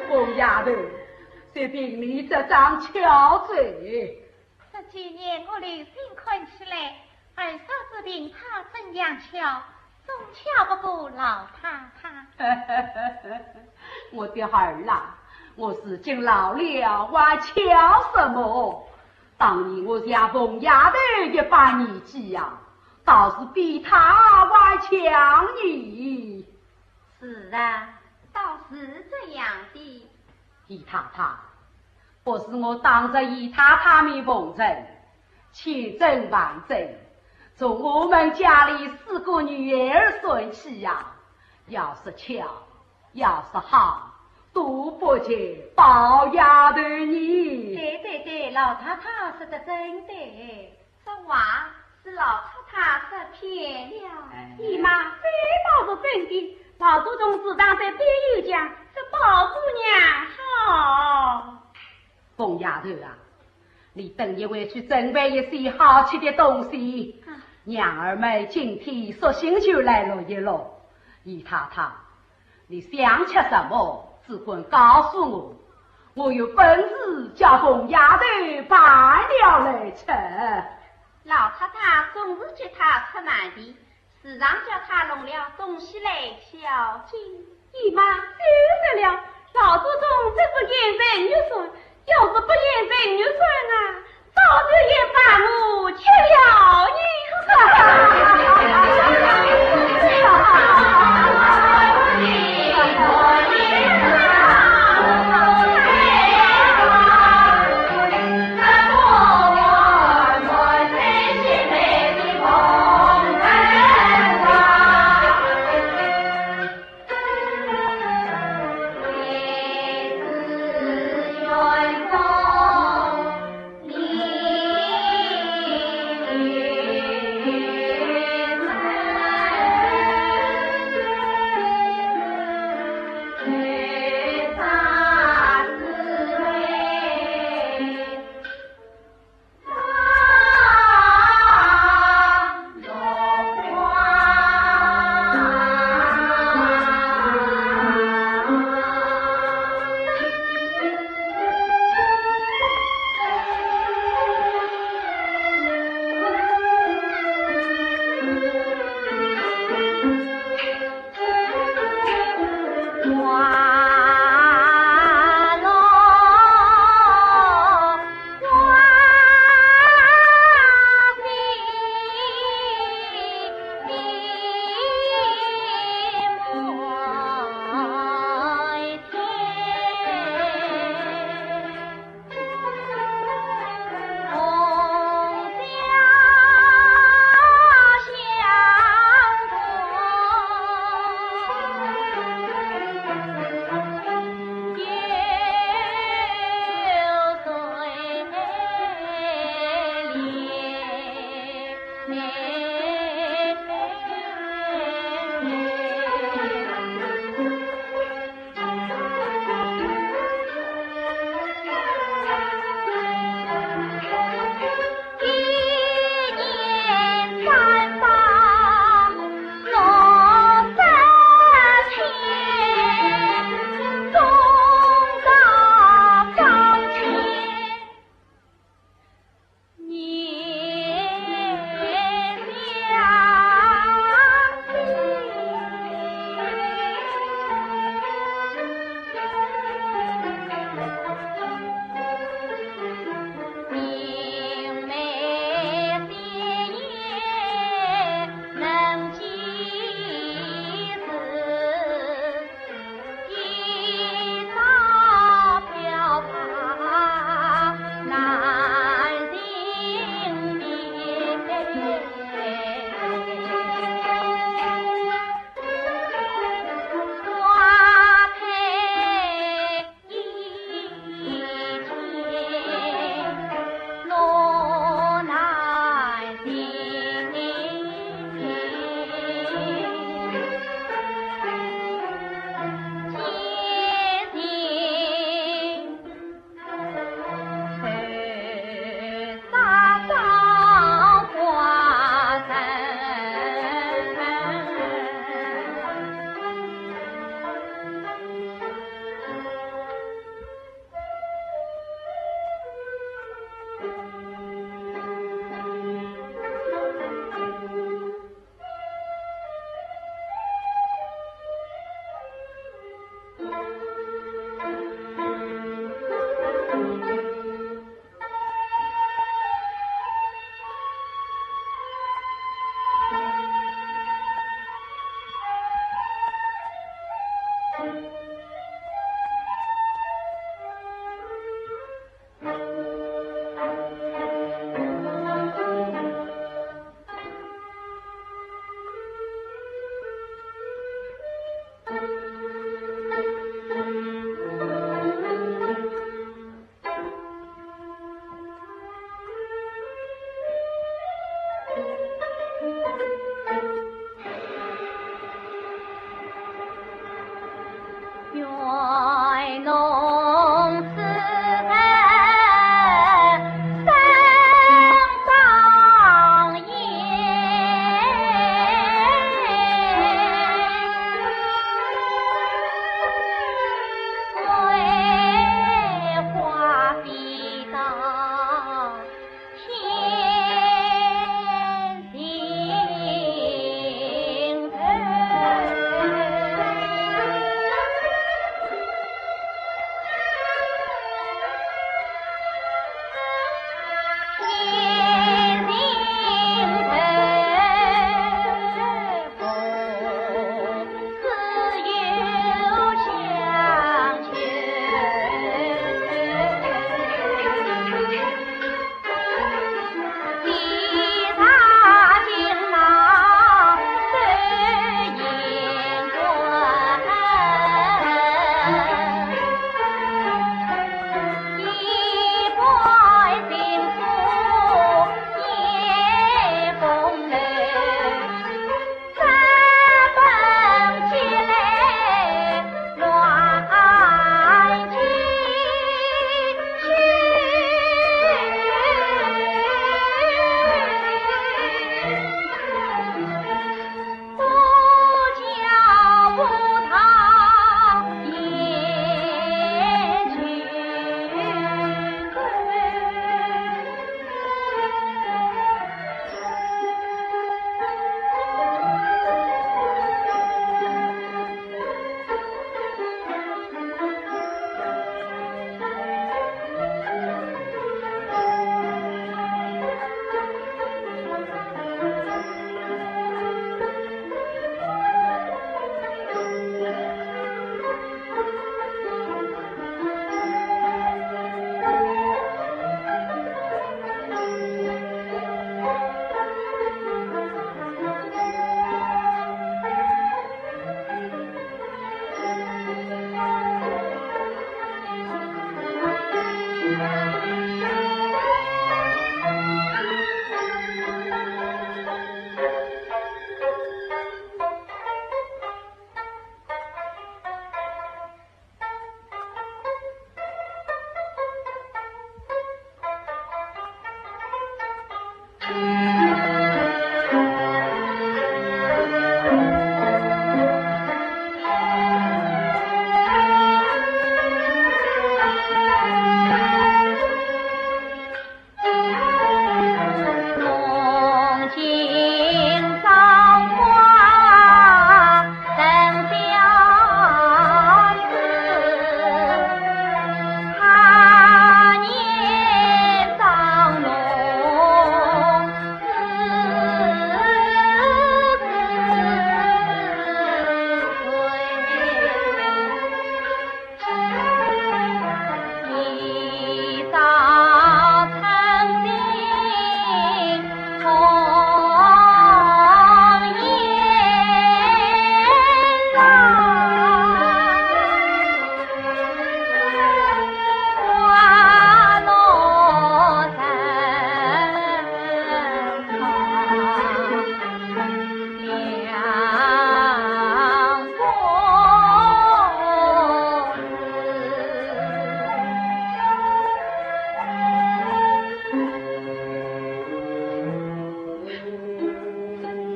凤丫头，就凭你这张巧嘴，这几年我留心看起来，二嫂子凭她怎样巧，总巧不过老太太。我的儿啊，我如今老了，还巧什么？当年我像凤丫头一把年纪呀，倒是比她还巧呢。是啊，倒是这样的。姨太太，不是我当着姨太太面奉承，千真万真，从我们家里四个女儿算起呀，要说巧，要说好，都不及宝丫头呢。对对对，老太太说得真对。这话是老太太说偏了。哎。姨妈非但是真的，老祖宗时常在背后讲，这宝姑娘好。凤丫头啊，你等一会去准备一些好吃的东西，啊。娘儿们今天索性就来乐一乐。姨太太，你想吃什么，只管告诉我，我有本事叫凤丫头办了来吃。老太太总是给她出难题，时常叫她弄了东西来孝敬。姨妈，就是了，老祖宗这副眼神预算，要是不眼神预算啊，早就也把我吃了呢。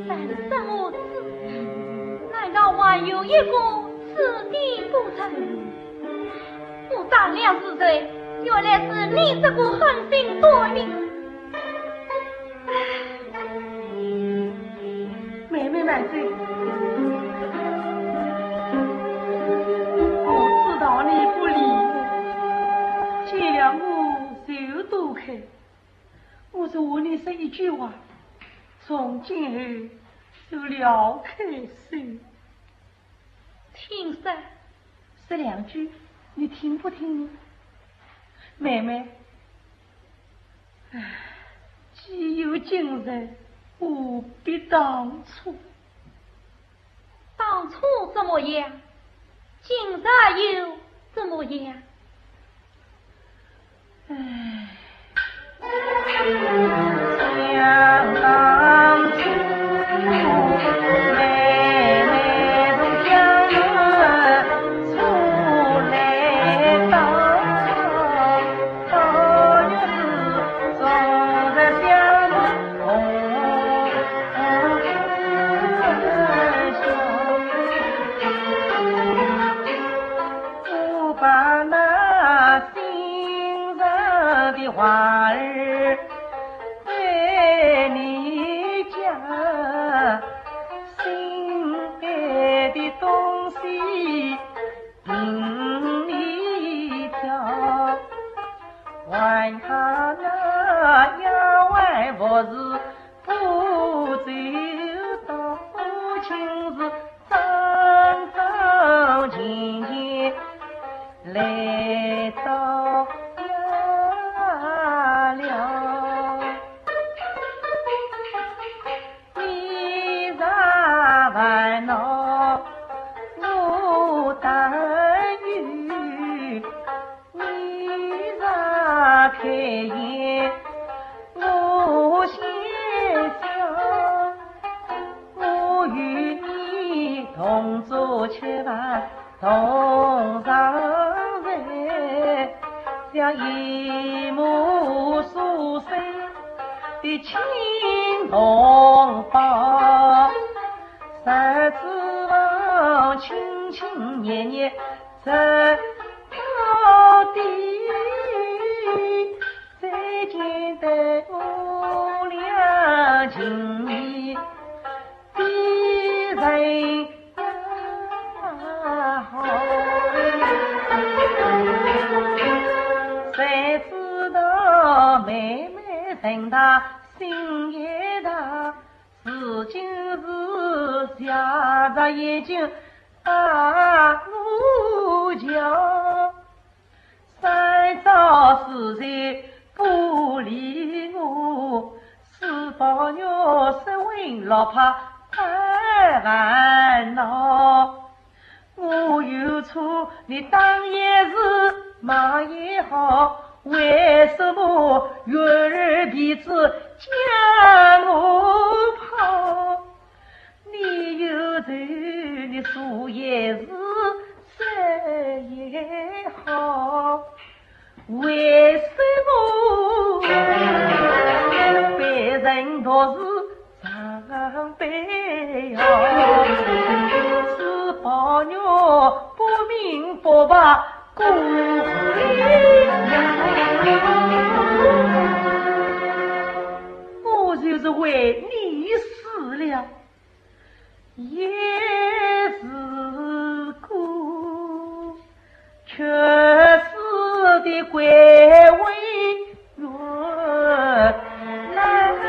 三生我死，难道还有一个死的不成？我张良是谁？原来是你这个狠心短命。唉，妹妹慢走。我知道你不理我，见了我就躲开。我只和你说一句话，从今后就了开手。听说这两句你听不听呢？妹妹，唉，既有今日，何必当初？当初怎么样？今日又怎么样？唉。我把那心上的话儿对你讲，心里的东西任你挑，还他那丫鬟服侍 不周到，今日桩桩件件来到呀了。你若烦恼，我担忧。 你若开言，我先笑。我与你同坐吃饭，同床睡，像一母所生的亲同胞。日子望亲亲热热 这到底，再见得我俩情谊比人家好。谁知道妹妹人大心也大，如今是斜着眼睛 啊，我叫三朝四十不理我，四宝玉失魂落魄太烦恼。我有错，你打也是，骂也好，为什么月儿鼻子将我泡？ 你有罪，你说也是，说也好，为什么被人独是伤悲呀？是宝玉不明不白，故意呀。我就是为你死了。 也是个缺失的鬼魂，原来你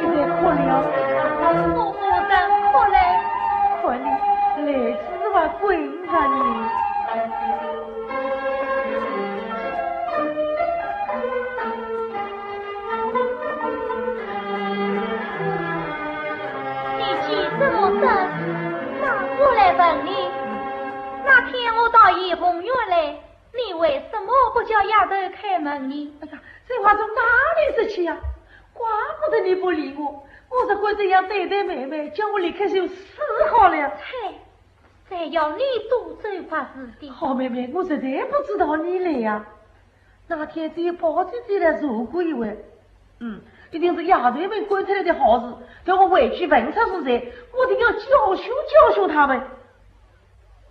在哭了？我不曾哭嘞。看你泪珠还滚着呢。你急什么事？那我来问你，那天我到怡红院来， 你为什么不叫丫头开门呢？哎呀，这话从哪里说起呀？怪不得你不理我，我若敢这样对待妹妹，叫我离开就死好了。嘿，谁要你多嘴话事的？好妹妹，我实在不知道你来呀。那天只有宝姐姐来坐过一回，嗯，一定是丫头们干出来的好事，等我回去问出是谁，我定要教训教训他们。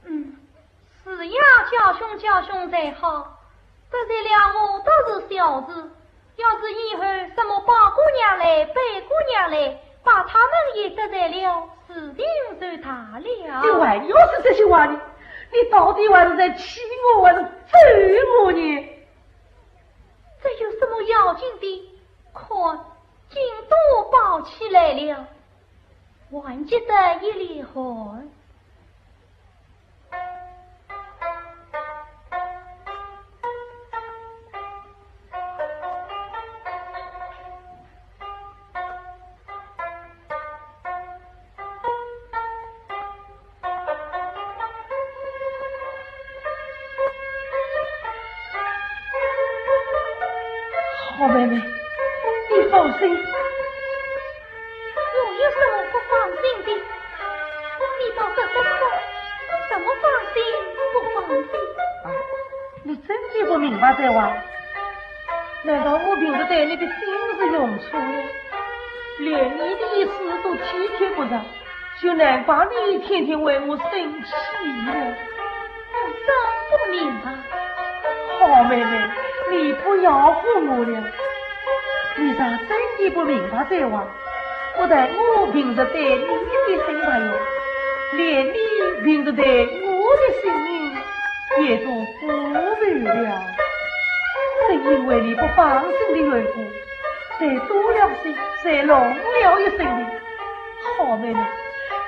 嗯， 是呀，教训教训才好，得罪了我都是小事，要是以后什么宝姑娘来、贝姑娘来，把他们也得罪了，事情就大了。你还要说这些话呢？你到底还是在气我，还是咒我呢？ 这紧的，看，筋都包起来了，还觉得一粒汗。好妹妹，你放心。我有什么不放心的？你倒说说看，我怎么放心不放心？啊，你真的不明白哉哇？难道我平日对你的心是用错了？连你的一事都体贴不上，就难怪你天天为我生气了。我真不明白。好妹妹，你不要哄我了。你若真的不明白哉哇，不但我平日对你的心不用，连你平日对我的心也都不会了。正因为你不放心的缘故，才多了心，才弄了一身病。好妹妹，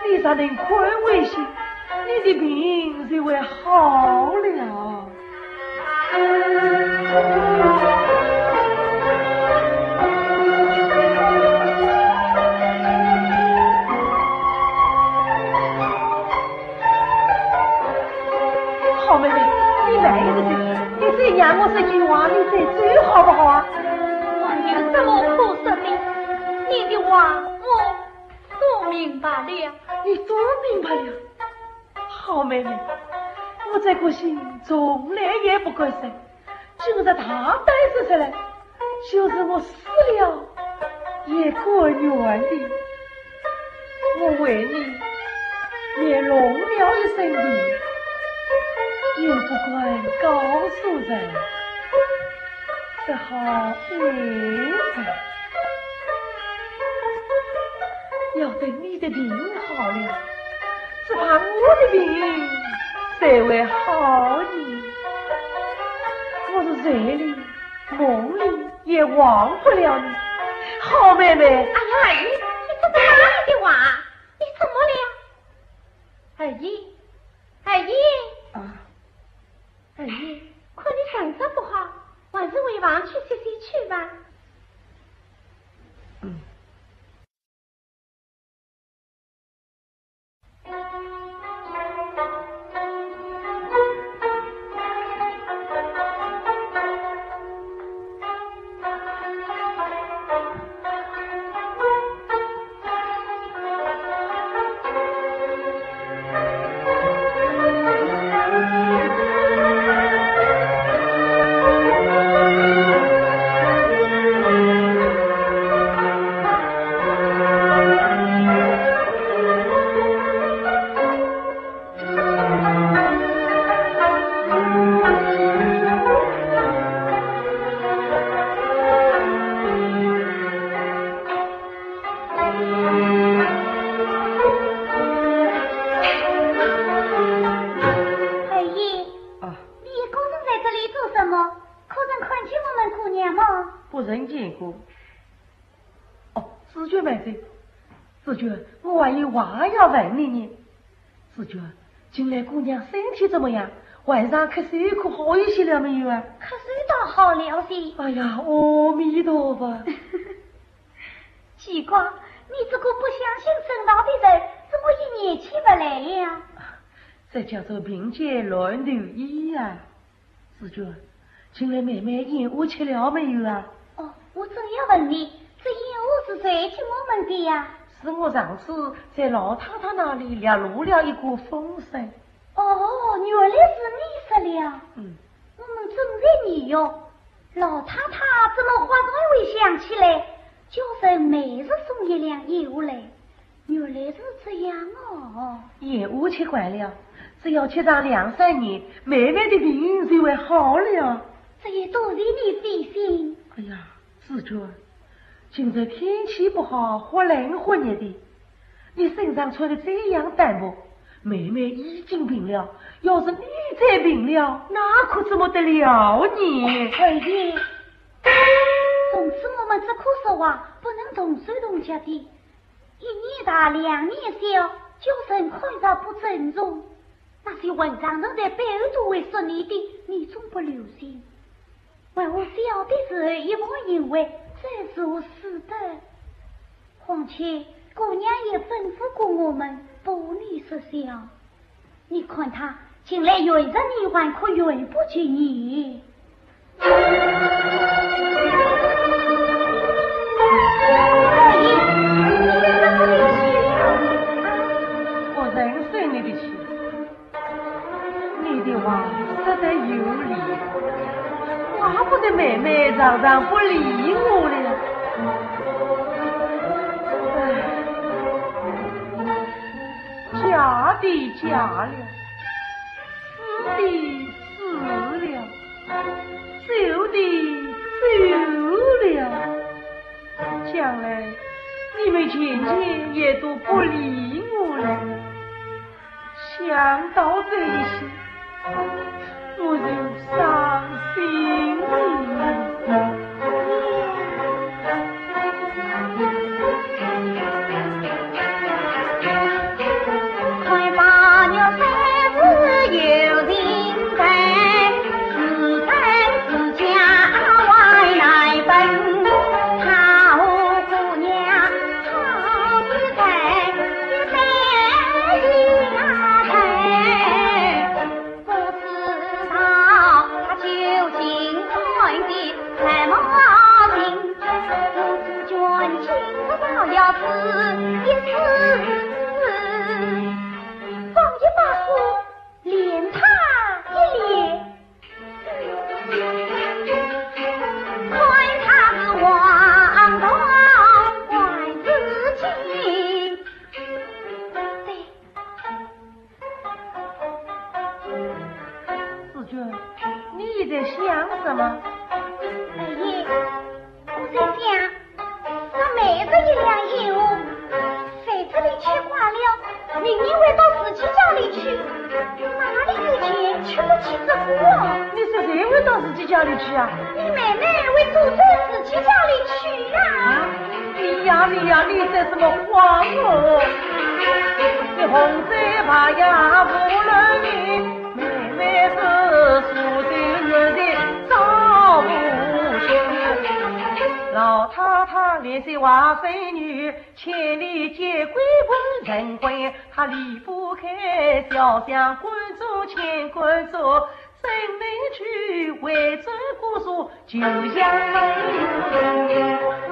你若能宽慰些，你的病就会好了。好妹妹，你慢一点，你再让我说句话，你再走好不好啊？我有什么可说的？你的话我都明白了。你都明白了？好妹妹，我这个心从来也不敢说，今日大胆说出来，就是我死了也甘愿的。我为你也弄了一身病，又不敢告诉人，只好隐藏。要等你的病好了，只怕我的病才会好呢。我是睡里梦里也忘不了你，好妹妹。哎呀，二爷，你怎么了？你的话，你怎么了？二爷，二爷。啊，二爷。看你神色不好，还是回房去歇歇去吧。嗯。 二爷，啊。你一个人在这里做什么？可曾看见我们姑娘吗？不曾见过。哦，紫鹃妹子，紫鹃，我还有话要问你呢。紫鹃，近来姑娘身体怎么样？患上咳嗽可好一些了没有啊？咳嗽倒好了些。哎呀，阿弥陀佛。 奇怪，你这个不相信诊道的人，怎么一年去不来了？这叫做病急乱投医呀。紫鹃，近来妹妹燕窝吃了没有啊？哦，我正要问你，这燕窝是谁给我们的呀？是我上次在老太太那里掠落了一个风声。哦，原来是你说了。嗯。 我们正在疑惑，老太太怎么忽然会想起来，叫人每日送一两燕窝来，原来是这样哦。燕窝吃惯了，只要吃上两三年，妹妹的病就会好了。这也多谢你费心。哎呀，紫鹃， 今日天气不好，忽冷忽热的，你身上穿的这样单薄，妹妹已经病了，要是你再病了，那可怎么得了呢？二爷，这动手动脚的，一年大两年小，叫人看着不尊重。那些混账人在背后都会说你的，你总不留心。为何小的时候一般行为，这如此的？况且姑娘也吩咐过我们不能说笑。 你看他近来怨着你，还可怨不及你。我认识你的气，你的话说得有理，怪不得妹妹常常不理我了。唉。 嫁的嫁了，死的死了，走的走了，将来你们前前也都不理我了。想到这一些， 我就伤心。不知道他究竟穿的什么病，不知君今日倒要死一死。方一把火连他一连，看他是黄铜还是金。对， 紫鹃，你在想什么？二爷，我在想，那妹子一两银子，在这里吃惯了，明年回到自己家里去，哪里有钱吃得起这个啊？你说谁回到自己家里去啊？你妹妹回祖宗自己家里去呀。啊？你呀，你呀，你说什么话哦？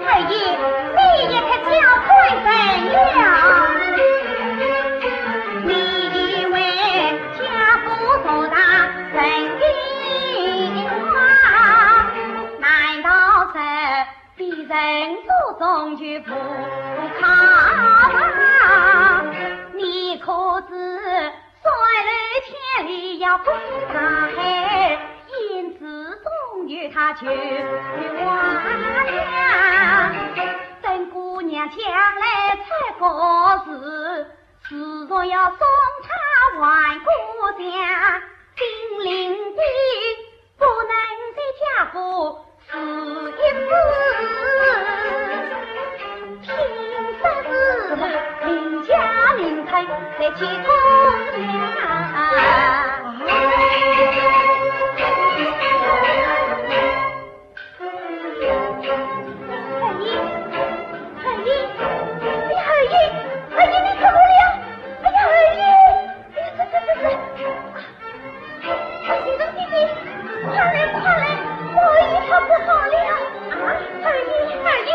二爷，你也太小看人了。你以为家父做大人的话，难道是比人祖宗就不可吗？你可知 山里千里要过大海，胭脂终有她求花香。等姑娘将来出嫁时，自然要送她还故乡。金陵的不能再嫁过 是一次，听说是林家名臣在其中呀。二爷，二爷，哎呀，二爷，二爷，你怎么了？哎呀，二爷，哎呀，这，这，这，这。 啊，喜东弟弟，快来，快来，宝二爷他不好了！啊，二爷，二爷，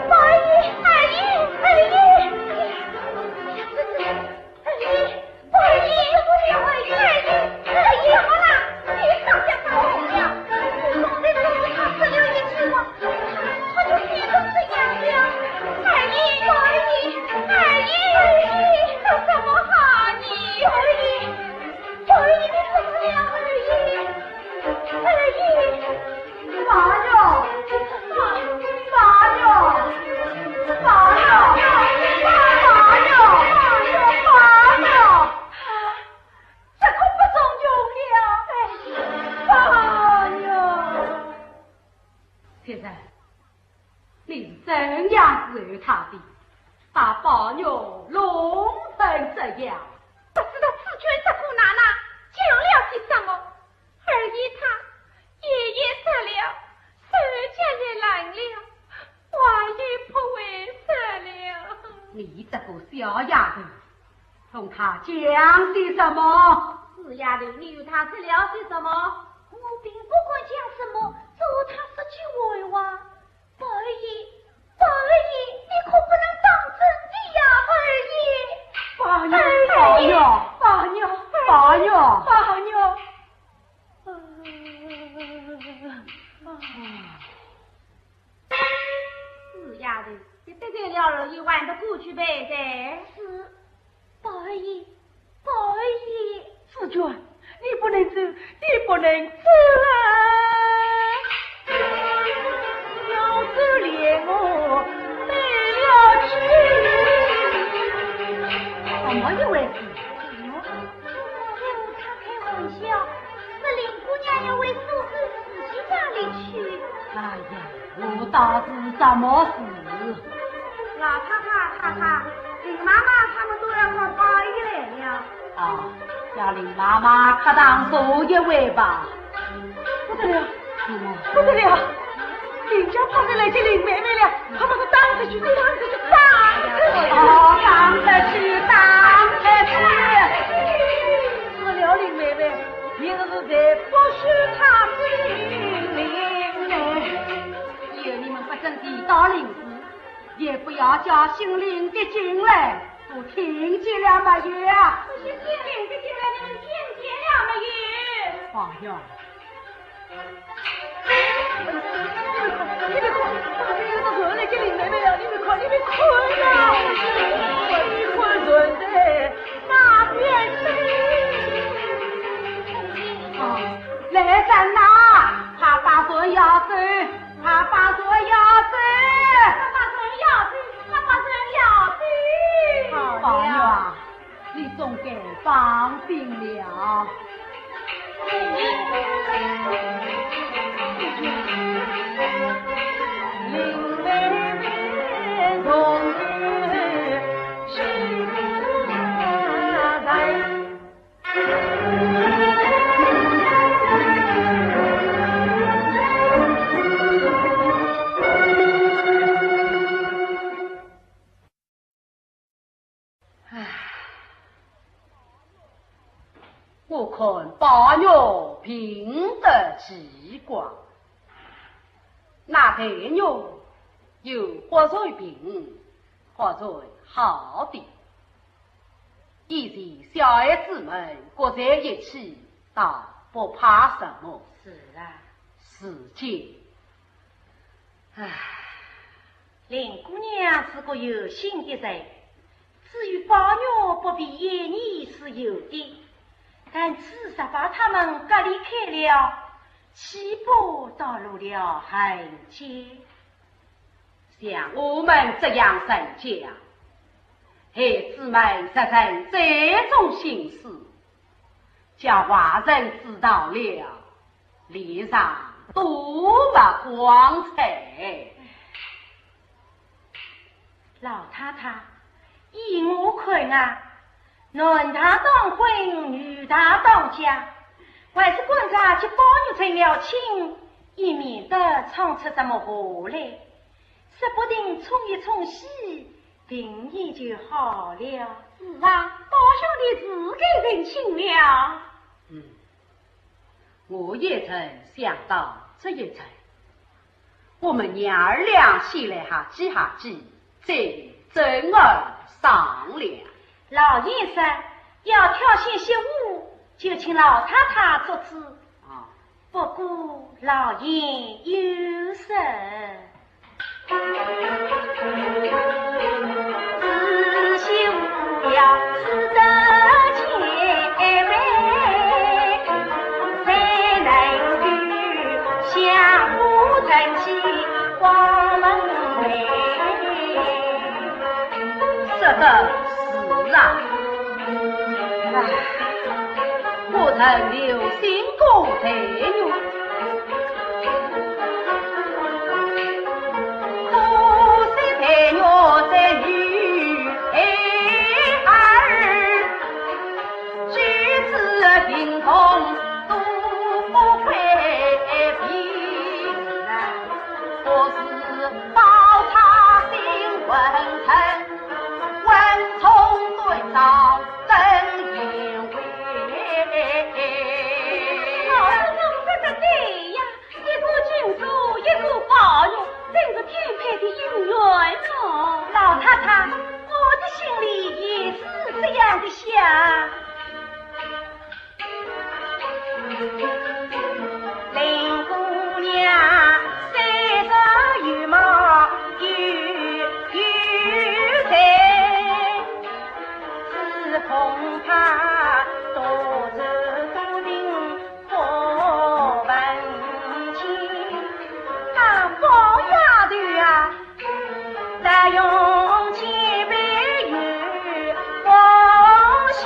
宝二爷，二爷，二爷，哎呀，这，这，二爷，宝二爷，怎么了，二爷，二爷，二爷，怎么了？你不要吓我了，我刚才跟他说了一句话， 他就变成这样了。二爷，二爷，二爷，这什么啊你？二爷，二爷，你怎么了？二爷，二爷，爸呀，爸呀，爸呀，爸呀，爸呀，爸呀。 这可不中用了。哎，爸呀！现在，你是怎样伺候她的，把宝玉弄成这样？不知道紫鹃这个奶奶讲了些什么，二爷他夜也色了，手脚也冷了，话也不会说了。你这个小丫头，同她讲些什么？死丫头，你与她说了些什么？我并不敢讲什么，只和她说句闲话。宝二爷，宝二爷，你可不能当真的呀，二爷。宝玉，二爷。宝玉，宝玉，宝玉。死丫头，你得罪了二爷，还不过去赔罪？是，宝二爷，宝二爷。紫鹃，你不能走，你不能走啊！要走连我没了去。怎么一回事？怎么？我和他开玩笑，说林姑娘要回苏州自己家里去。哎呀，我道是什么事？老太太、太太，林妈妈他们都要到八一来了。啊，叫林妈妈客堂坐一会吧。不得了，不得了，林家派人来接林妹妹了，快把她打出去，打出去，打出去！哦，打出去，打出去！除了林妹妹，平时在不许她进林呢。以后你们不准提到林氏，也不要叫姓林的进来，都听见了没有啊？不许姓林的进来，你们听见了没有？哎呀，你们看，你们看，那个人来接林妹妹了，你们看，你们看呀，你看人在那边去。啊，来人呐，快把船摇走，快把船摇走。快把船摇走，快把船摇走。宝玉啊，你总该放心了。唉，我看宝玉病得奇怪，那黛玉又忽然病，忽然好的。以前小孩子们各在一起，倒不怕什么。是啊。如今，唉， 林姑娘是个有心的人，至于宝玉不便见你是有的，但自从把他们隔离开了，岂不暴露了痕迹？像我们这样人家，孩子们若存这种心思，叫外人知道了， 脸上多么光彩。老太太，依我看啊，男大当婚，女大当嫁，还是赶早给宝玉成了亲，以免得闯出什么祸来。说不定冲一冲喜，病也就好了。是啊，宝兄弟自该成亲了。嗯， 我也曾想到这一层，我们娘儿俩先来哈几哈几，再与珍儿商量。老爷说要挑选媳妇，就请老太太做主。啊。不过老爷有说， 说得是啊。唉，我曾留心过待你，我是宝钗新婚人，文充对照真贤惠。老师讲得对呀，一个金钗，一个宝玉，真是匹配的姻缘哦。老太太，我的心里也是这样的想。 林姑娘，虽然容貌有，有才，只恐怕多受多情不问情。啊，宝丫头啊， 再用千杯又不响，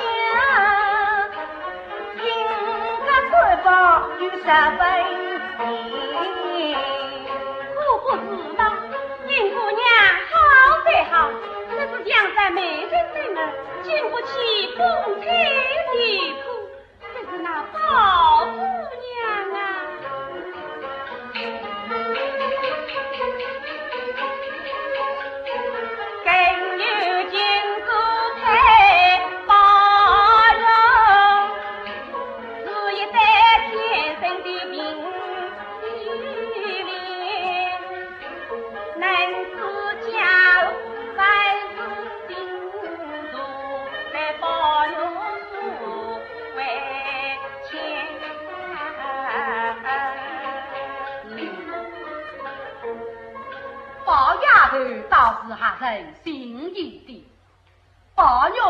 品个官方有十分甜。可不是吗？林姑娘好才好，只是像在美人门，经不起风吹雨打。 可是那宝姑娘啊，更有金钗配宝玉，是一对天生的命。 能知家父万事定，坐在宝玉座位前。宝丫头倒是合人心意的，宝玉若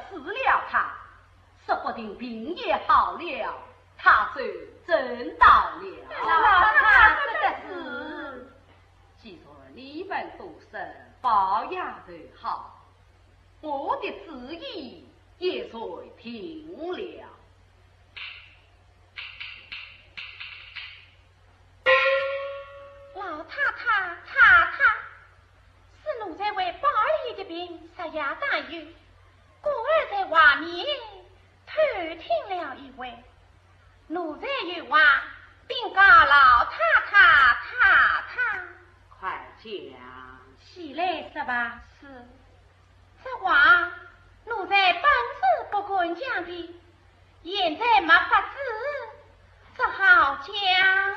娶了她，说不定病也好了，她就真到了。老太太说得是。 既然你们都说宝丫头好，我的主意也就定了。老太太、太太，是奴才为宝二爷的病日夜担忧，故而在外面 偷听了一回，奴才有话禀告老太太、太太。快讲。起来说吧。是，这话奴才本是不敢讲的，现在没法子， 只好讲了。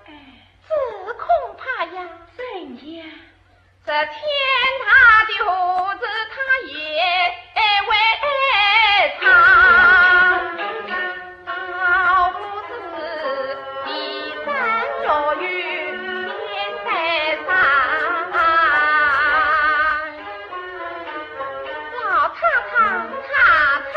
哎，这恐怕呀。怎样？ 这天大的祸事他也会藏，倒不如地震落雨天再上。老太太，太太，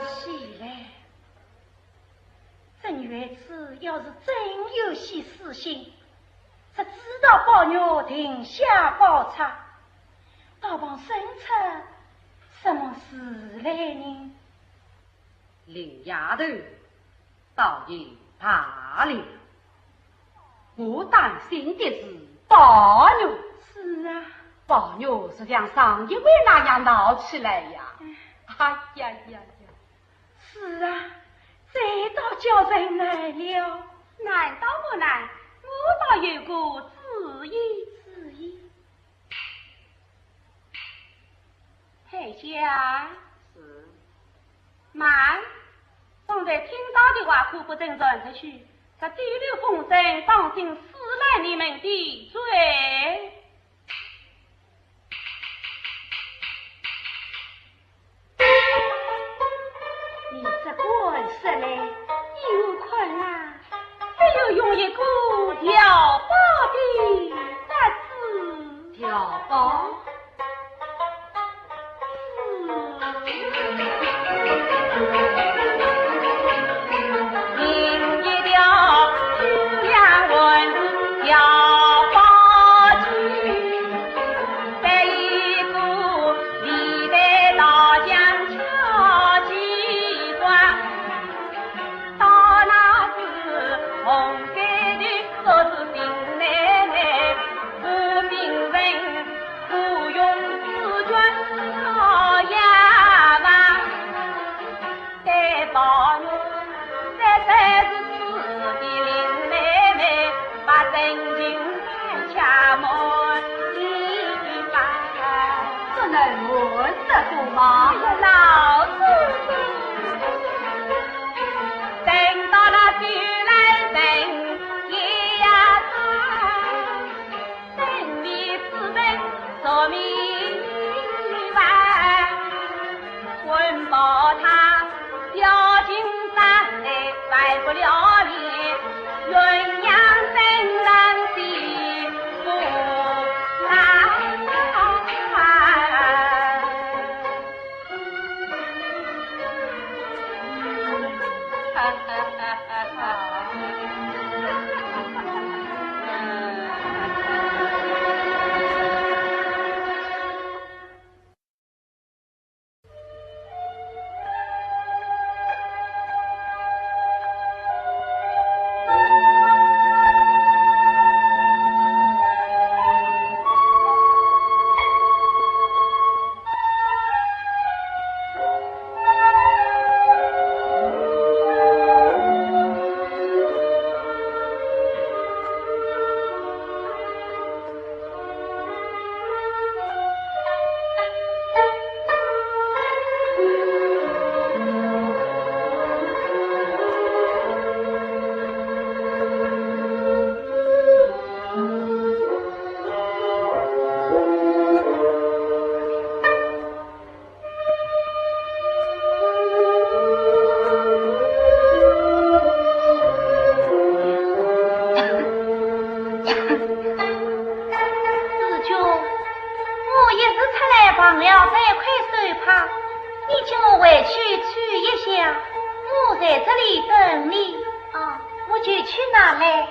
起来，这女孩子要是真有些私心，这知道宝玉定下宝钗，倒把生出什么事来呢？林丫头，倒也罢了。我担心的是宝玉。是啊。宝玉是像上一回那样闹起来呀。哎。哎呀呀呀！是啊，这倒叫人难了。难倒不难，我倒有个主意。主意？ 海香。是。慢，方才听到的话可不准传出去，这地漏风声当心撕烂你们的嘴。 你只管说来，依我看啊，只有用一个调包的法子。调包？是。 不能瞒得过吗？老祖宗，等到那酒来人也呀，等你自问做明白。 官保他小金山来，摆不了脸，鸳鸯灯上的不来。世钧，我一时出来忘了带块手帕，你替我回去取一下，我在这里等你。啊，我就去拿来。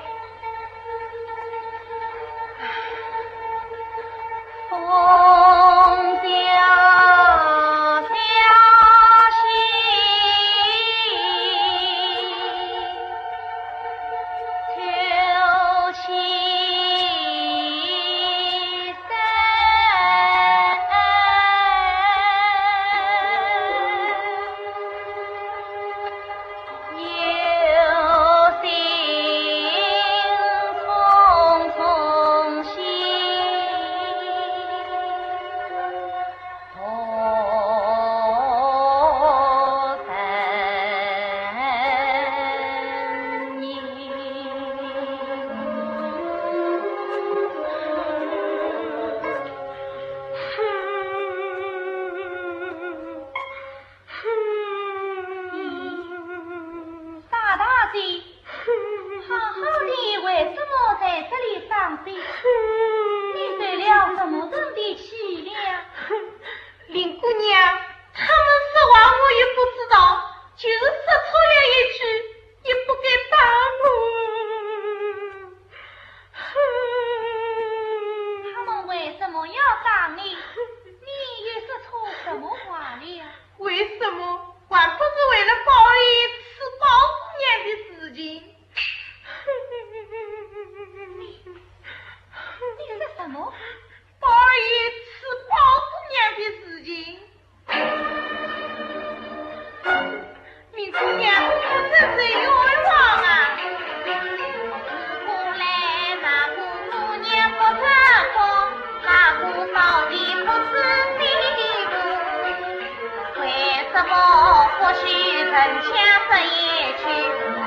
人家这一句，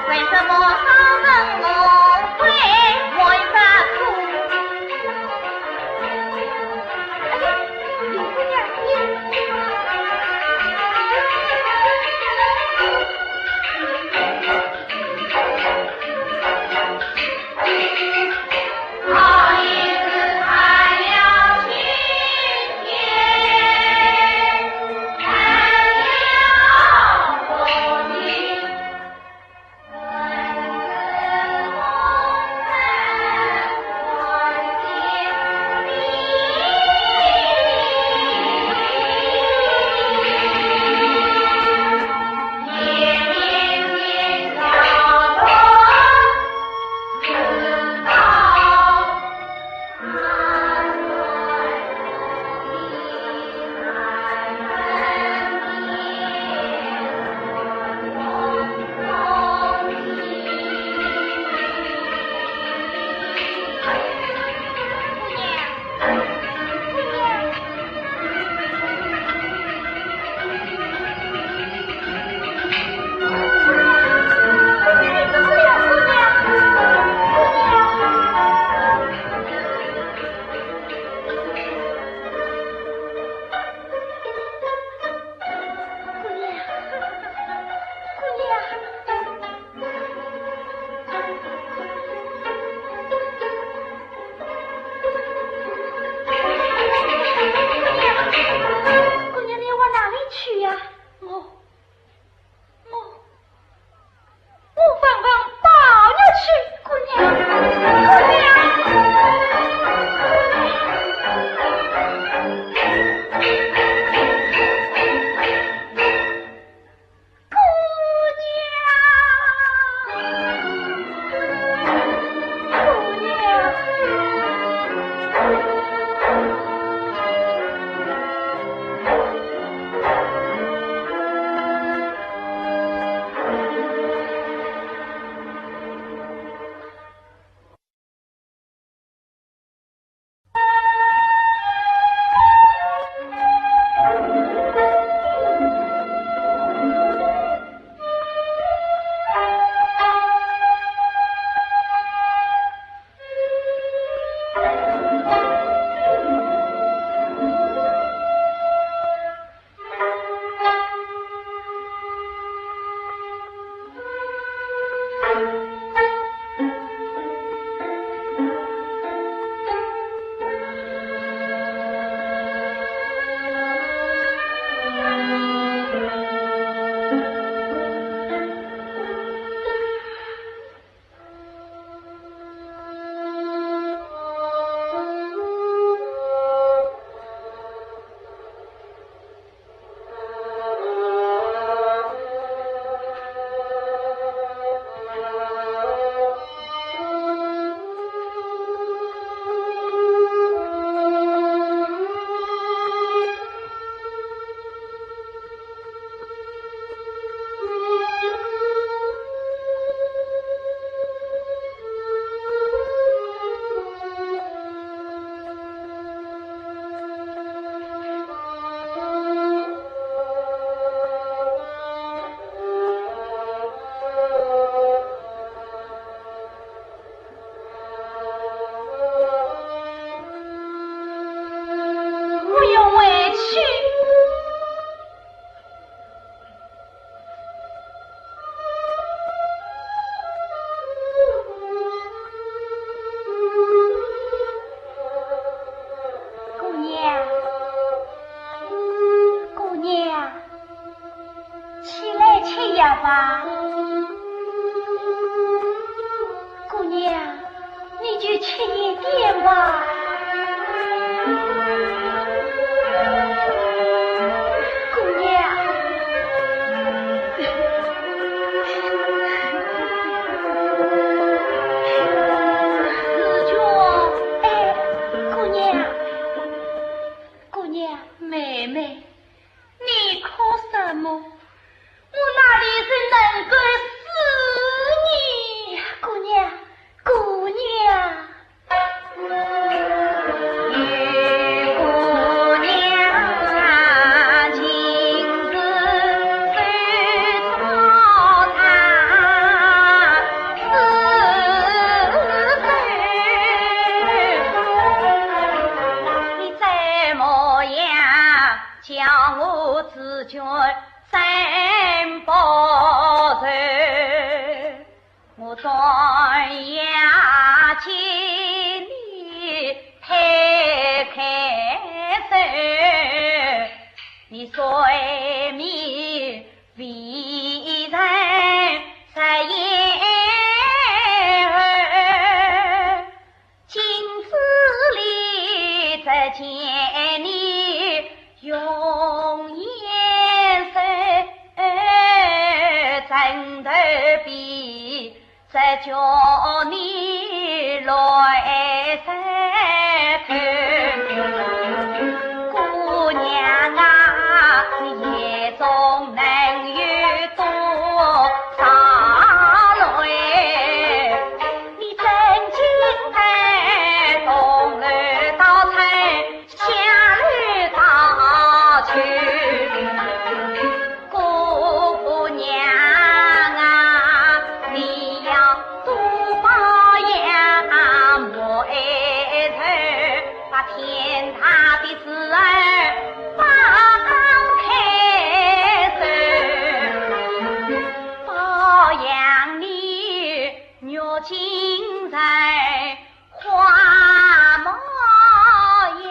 为什么好人我会问这个？哎呀，林姑娘，你…… 姑娘，你往哪里去呀？我，我，我往房里去，姑娘，姑娘。 姑娘，姑娘。我要回去。 姑娘，姑娘，起来吃药吧。姑娘，你就吃一点吧。姑娘。 紫鹃。哎，姑娘，姑娘。妹妹，你哭什么？我哪里是能够死呢？姑娘，姑娘。叫我自觉三宝愁，我转眼见你推开手，你睡眠未曾实现后。 镜子里只见你容颜瘦，枕头边只觉你来湿透。姑娘啊，你眼中能有多少泪？ 你真经在东楼到城，下楼到秋。姑娘啊，你要多保养末后，把天大的事儿放开手，保养你 玉京城花模样。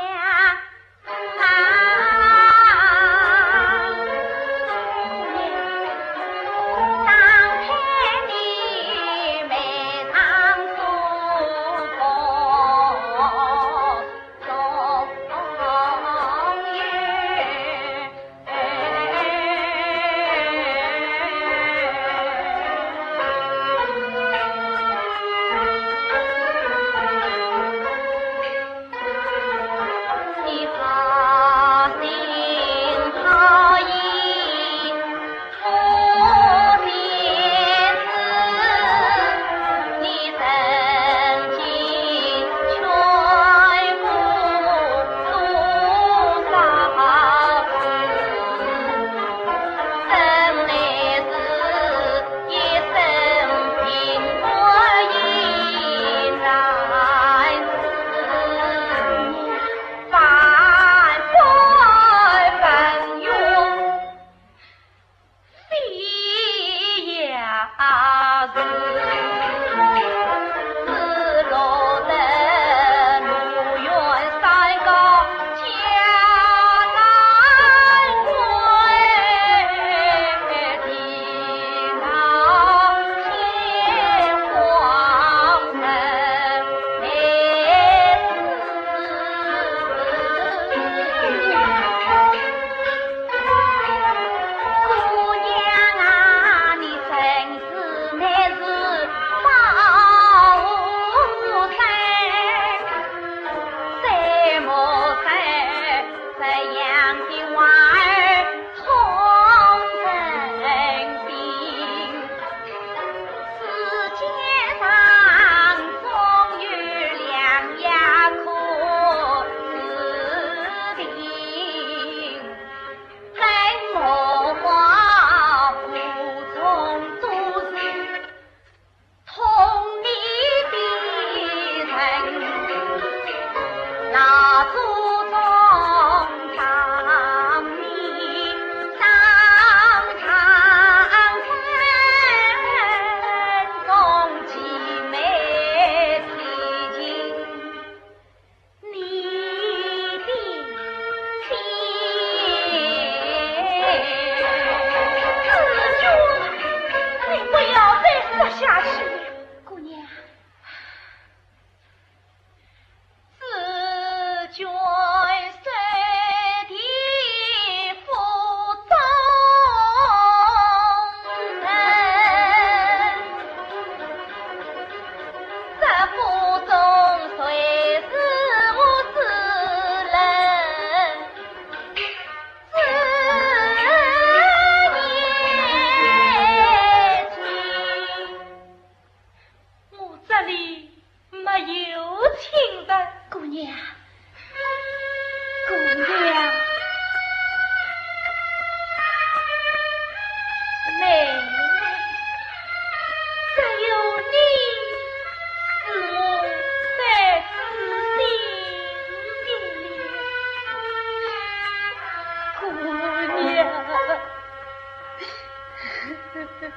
姑娘，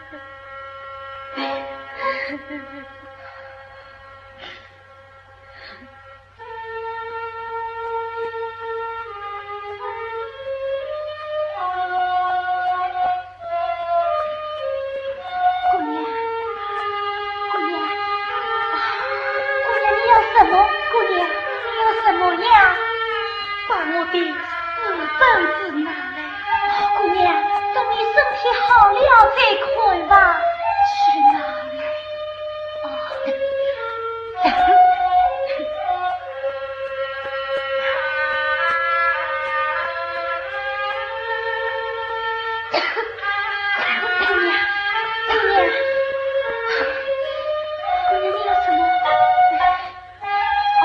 姑娘，啊，姑娘，你要什么？姑娘，你要什么呀？把我的私本子拿来。姑娘，等你身体好了再看吧。去拿来。哦，姑娘，姑娘，姑娘，你要什么？哦。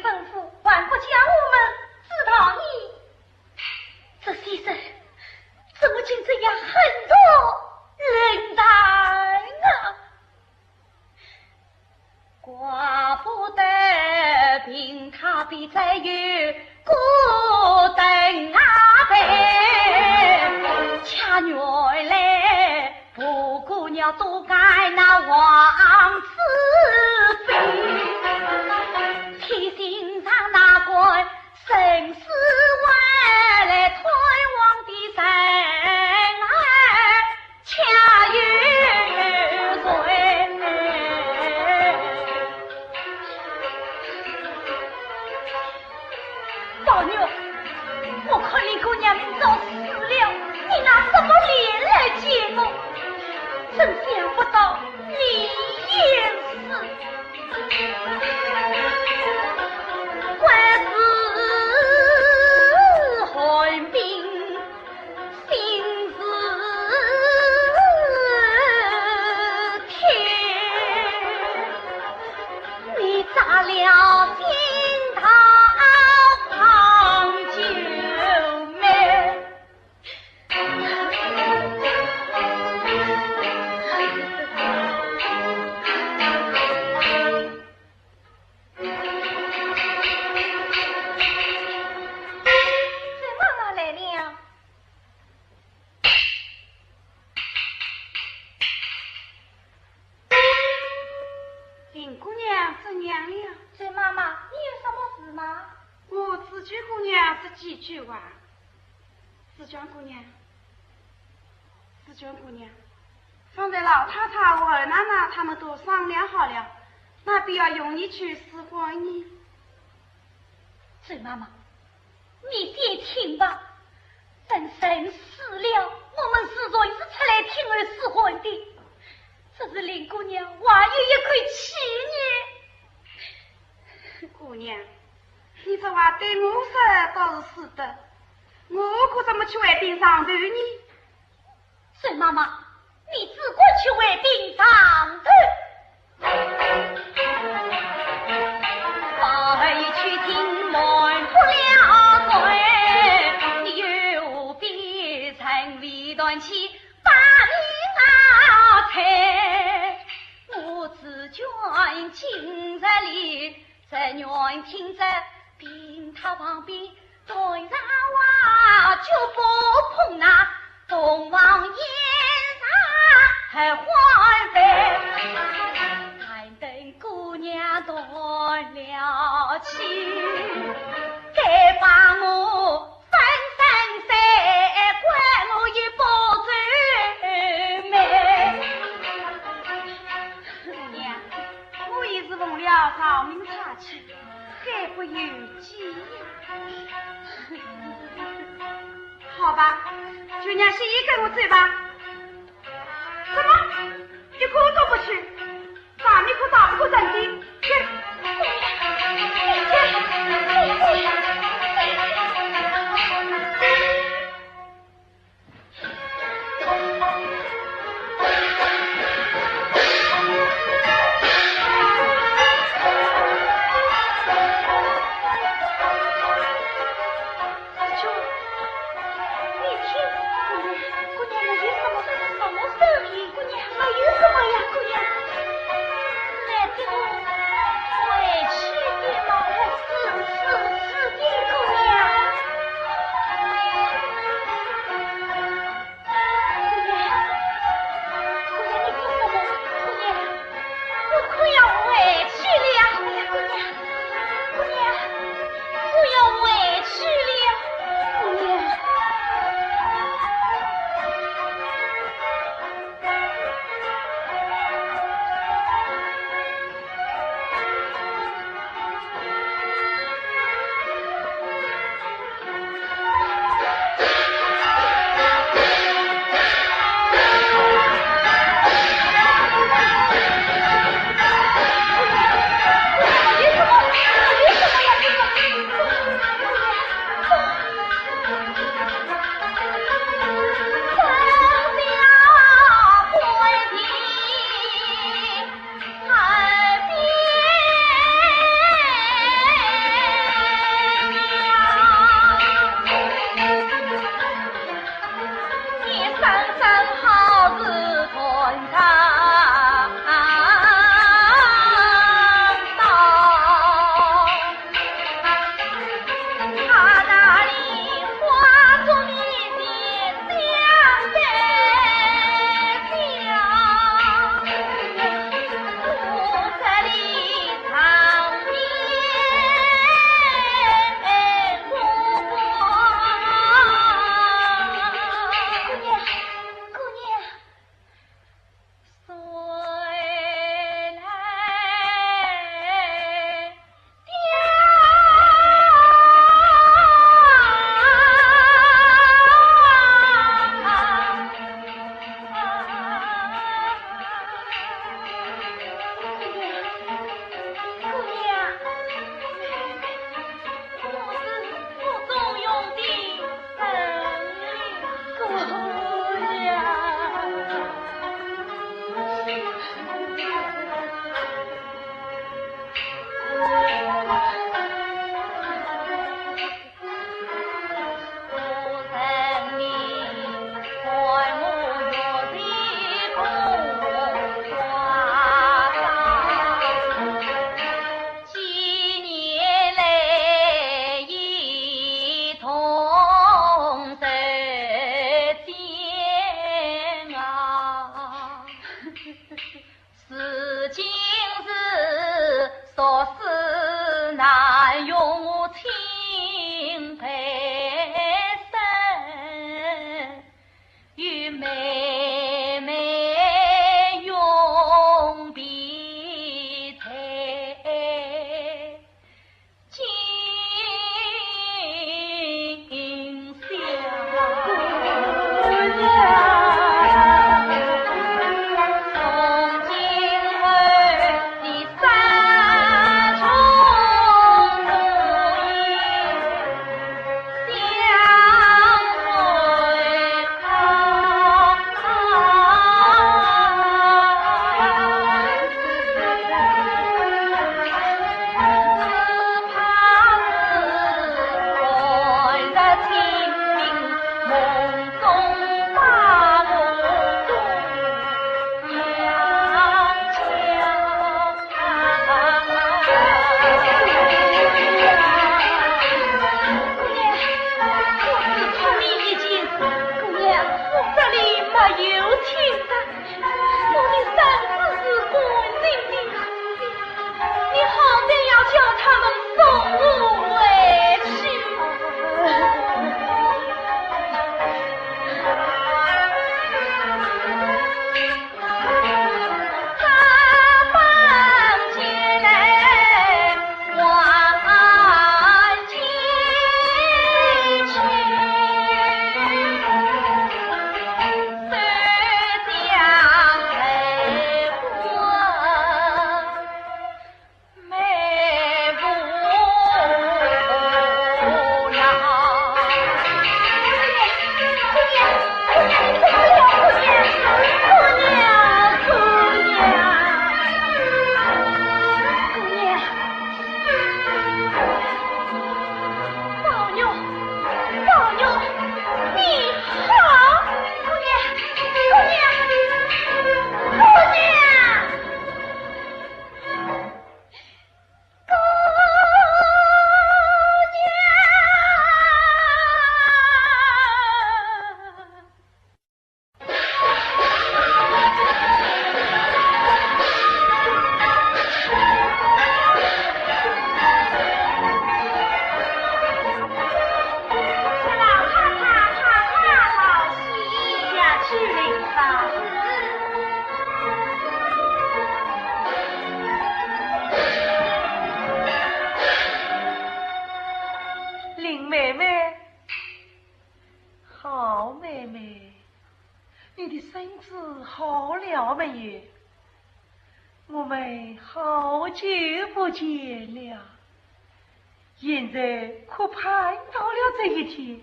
吩咐，还不将我们知道呢？这些人怎么竟这样狠毒冷淡啊？怪不得平太边再有孤灯啊灯，恰原来 不过要多干那王子妃，天心上那个生死外来探望的人儿，恰有谁？ 宝玉，我看林姑娘明朝死了，你拿什么脸来见我？真想不到你也是。官司寒冰 心似铁，你扎了心头放救命。这妈妈来了。 林姑娘怎样了？周妈妈，你有什么事吗？我只求姑娘说几句话。紫鹃姑娘，紫鹃姑娘，方才老太太和二奶奶他们都商量好了，那边要容你去使唤呢。周妈妈， 你先听吧。等人死了，我们自然是出来听候使唤的。只是林姑娘还有一口气呢。姑娘，你这话对我说倒是使得，我可怎么去回禀上头呢？ 沈妈妈，你只管去回禀上头。白玉去听瞒不了罪，又何必成为断气把命啊猜。我只劝今日里 只愿听着病榻旁边断上话，脚步碰那洞房宴上合欢杯。但等姑娘断了气，该把我 分身三关，我也不皱眉。姑娘，我也是奉了朝命差去，还不由己呀。好吧，就让she跟我走吧。什么？一个都不去？ 大门口打不过站的，去。清白身，与妹妹永别在今宵。从今后 姑娘，我只出你一件事，姑娘，我这里没有亲人，我的身子是干净的，你好歹要叫他们送我回去。林妹妹，好妹妹，你的身子好了没有？我们好久不见了。 现在可盼到了这一天，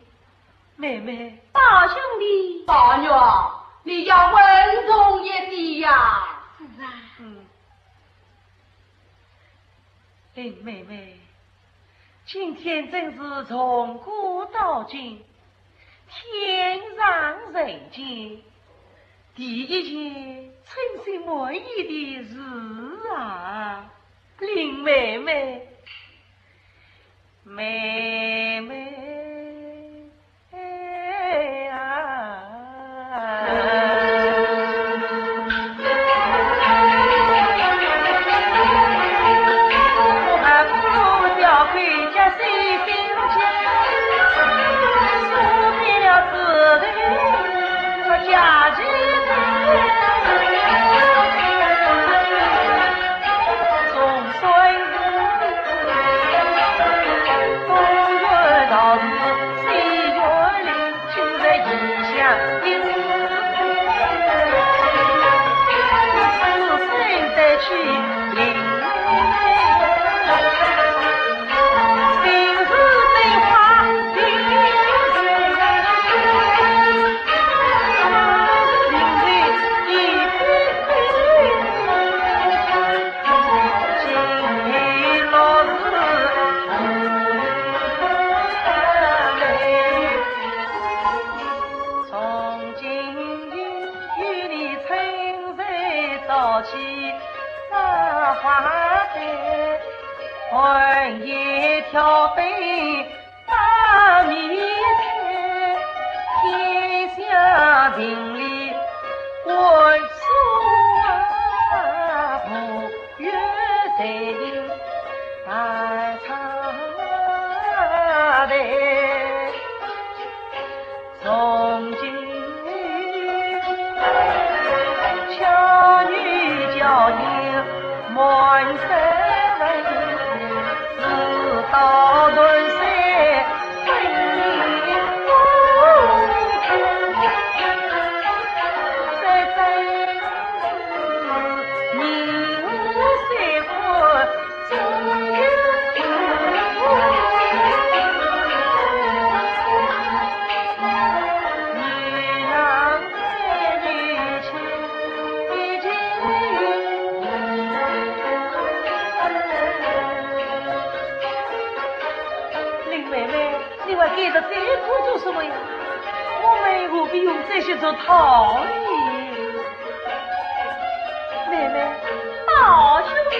妹妹。宝兄弟。宝玉，你要稳重一点呀。是啊。嗯。林妹妹，今天真是从古到今，天上人间，第一件称心满意的事啊。 林妹妹，妹妹啊。从今以后与你春水到起百花开，寒夜挑灯 把米炊，天下名利冠冕啊，不愿再谈。林妹妹，你还跟着这哭做什么呀？我们何必用这些做套呢？ 妹妹，宝兄弟。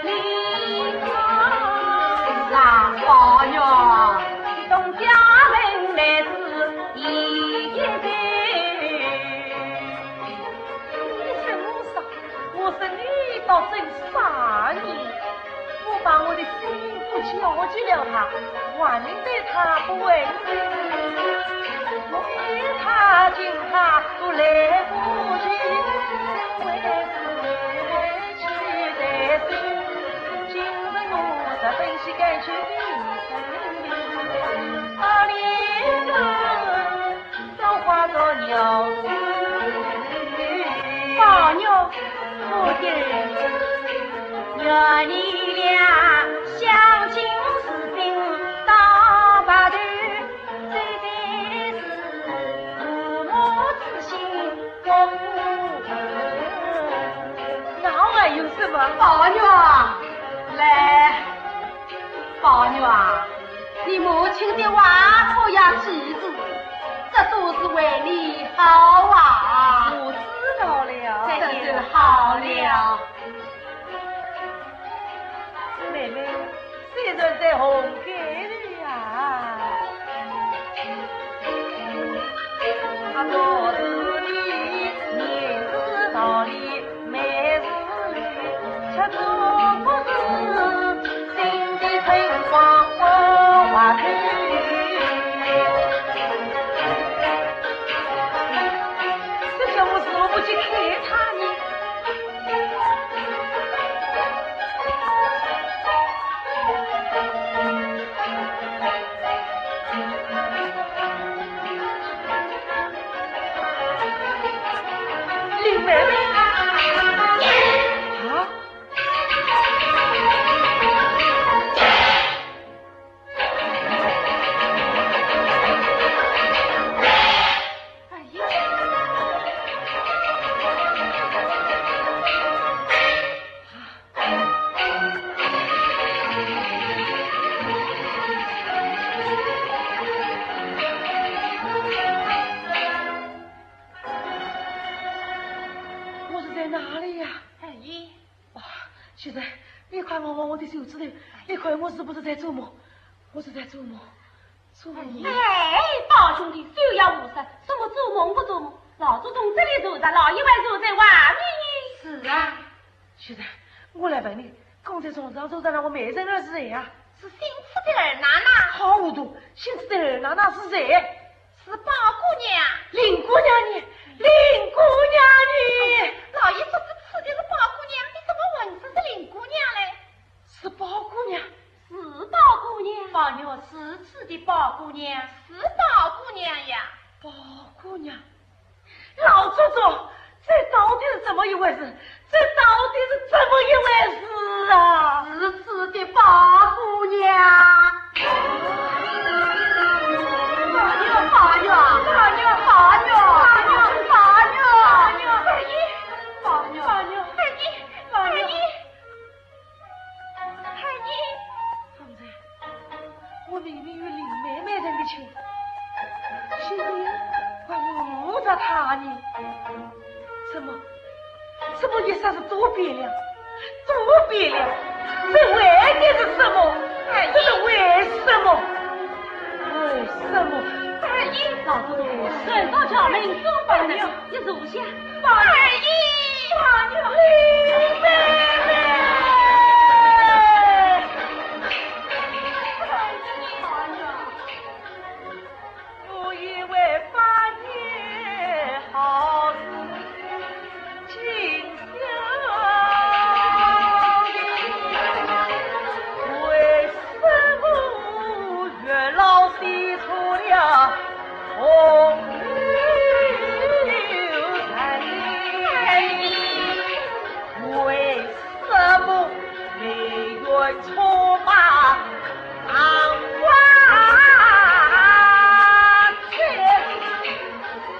是啊，宝玉。你说我傻，我说你倒真傻呢。我把我的心腹交给了他，还能对他不问情？我与他情他都来不及，为是 宝玉，我的，那还有什么？宝玉啊，来，宝玉啊，你母亲的话可要记住，这都是为你好啊。我知道了。真是好了。妹妹， 虽然在红盖头呀。这叫我如何去看他呢？ 林妹妹。啊？ 我是在哪里呀？二爷。哇，秀才，你快摸摸我的袖子头，你看我是不是在做梦？我是在做梦。 哎，宝兄弟，休要胡说，什么做梦不做梦？老祖宗这里坐着，老爷还坐在外面呢。是啊。秀才，我来问你，刚才床上坐着那个美人儿是谁呀？是新娶的二奶奶。好糊涂，新娶的二奶奶是谁？是宝姑娘。林姑娘呢？林姑娘呢？老爷说是娶的是宝姑娘，你怎么问是林姑娘嘞？ 是宝姑娘。是宝姑娘。宝玉，是娶的宝姑娘。是宝姑娘呀。宝姑娘。老祖宗，这到底是怎么一回事？这到底是怎么一回事啊？是娶的宝姑娘。宝玉，宝玉，宝玉，宝玉，宝玉，宝玉，宝玉，宝玉，宝玉，宝玉。 方才我明明与林妹妹成的亲，现在还误着她呢。怎么，这么一霎时多变了，多变了，这为的是什么？这是为什么？为什么？二爷，老祖宗，人到家门总不能一炷香。二爷，二爷，林妹妹。我以为百年好事尽消尽，为什么月老写错了红楼梦？为什么梅园错把 桃花开，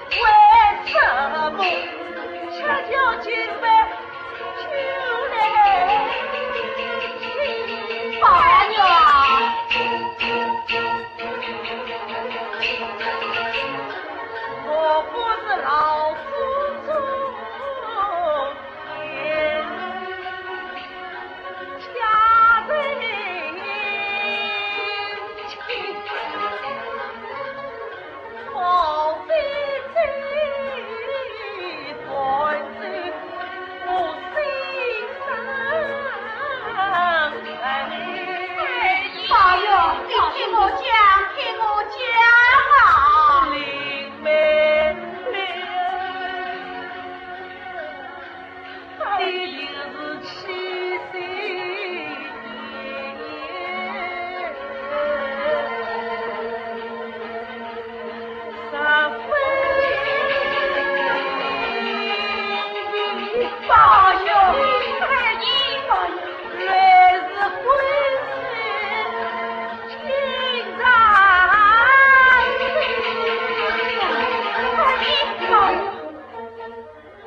为什么恰巧今晚就来？宝玉啊，我不是老祖宗 宝玉，你听我讲，听我讲啊！林妹妹。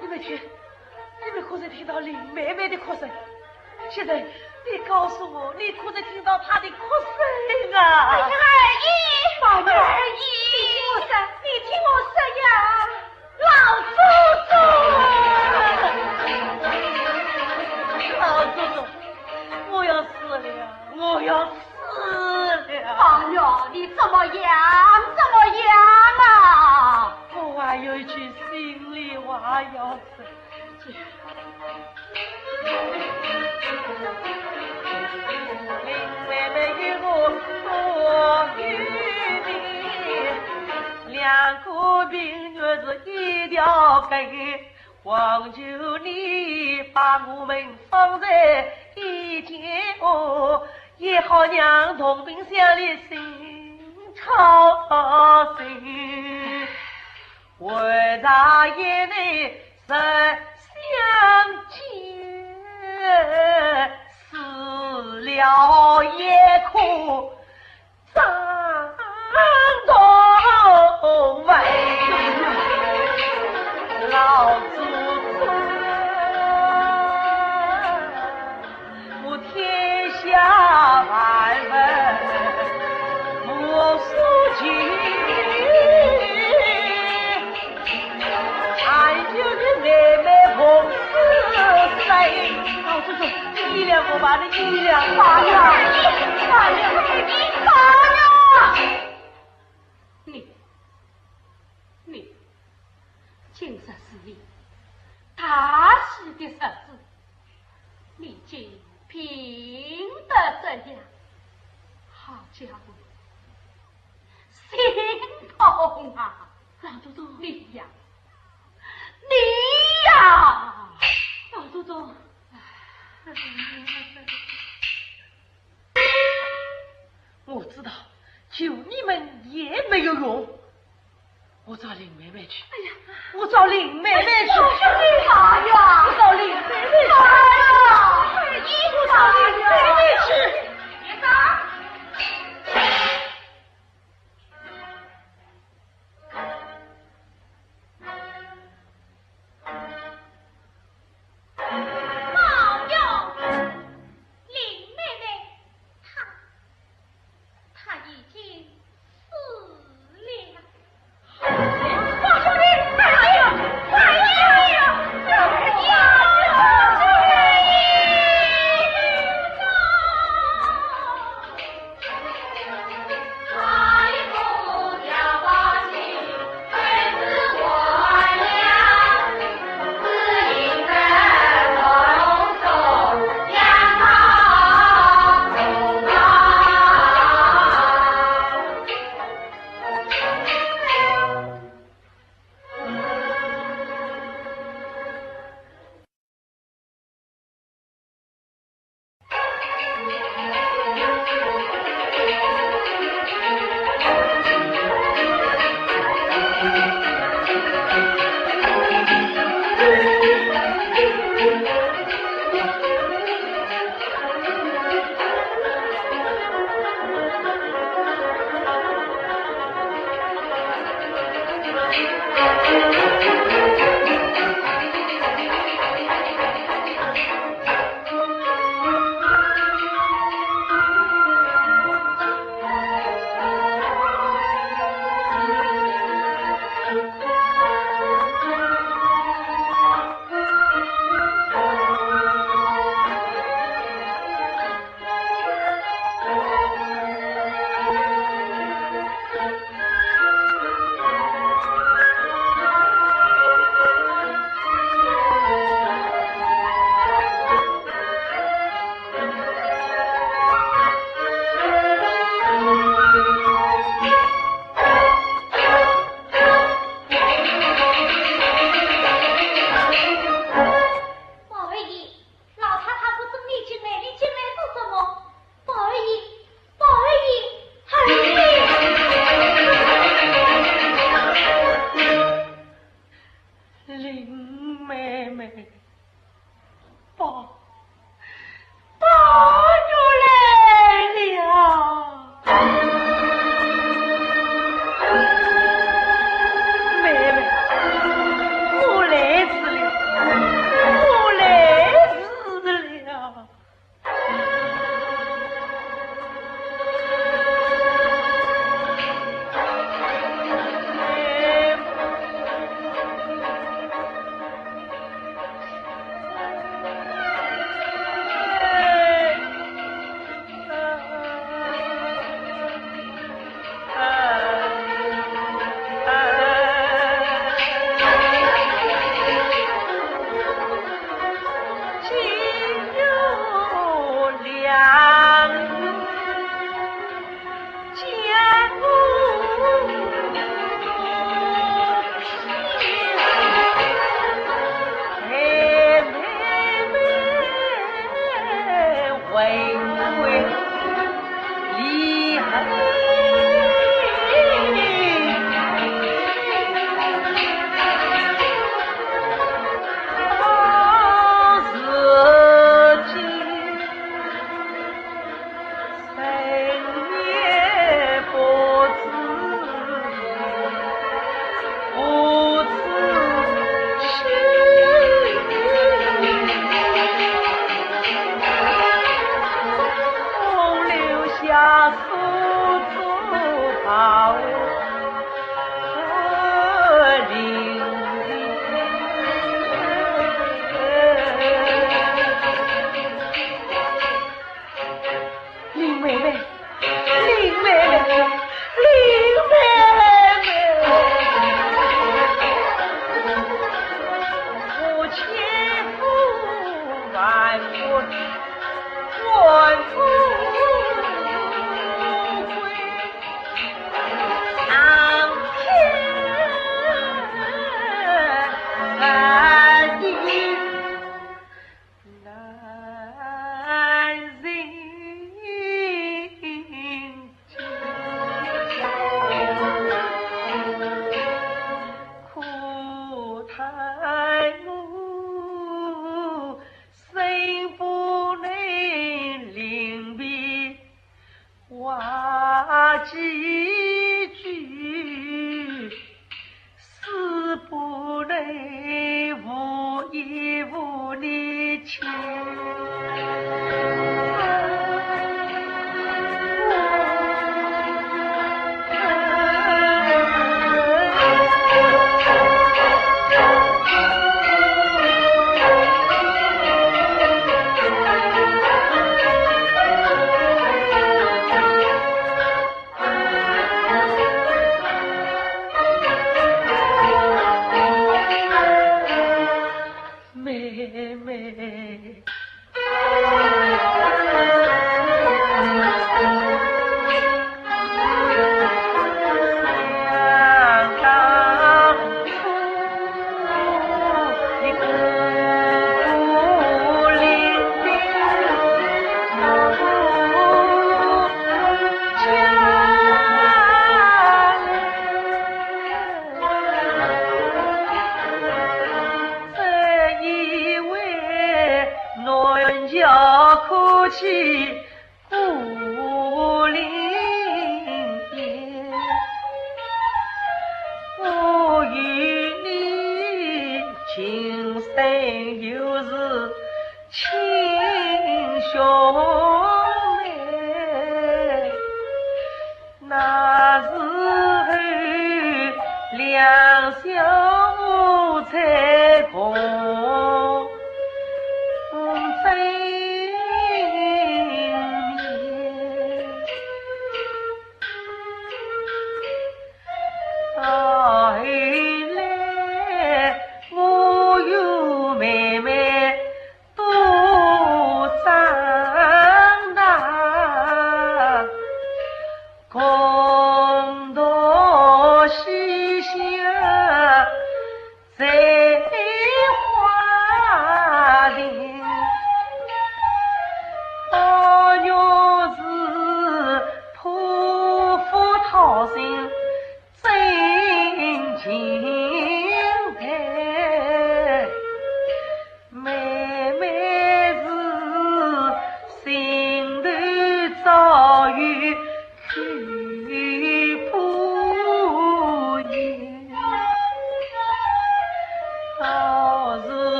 你们听，你们可曾听到林妹妹的哭声？现在，你告诉我，你可曾听到她的哭声啊？哎呀，二爷，宝玉，二爷，你听我说，你听我说呀，老祖宗，老祖宗，我要死了，我要死了。宝玉，你怎么样？怎么样啊？我还有一句心里话要说。 林妹妹与我多有缘，两个平日是一条根，望求你把我们放在一间屋，也好让同病相怜心操心。 为啥眼泪实相见，死了也可长痛。老祖宗，我天下万物莫诉尽，还有你妹妹凤四生。老祖宗，你原谅我吧，你原谅我吧。宝玉，宝玉，宝玉。你，你，今日是你大喜的日子， 你竟病得这样，好叫我心痛啊！老祖宗，你呀，你呀！老祖宗，我知道，求你们也没有用。 我找林妹妹去。哎呀，我找林妹妹去。宝玉，哎呀，我找林妹妹去。宝玉，我找林妹妹去。宝玉，林妹妹，她 她已经死了。宝兄弟，快来呀！快来呀！快来呀！妹妹，宝，宝玉来了。妹妹，我来迟了，我来迟了。 林妹妹，林妹妹，林妹妹。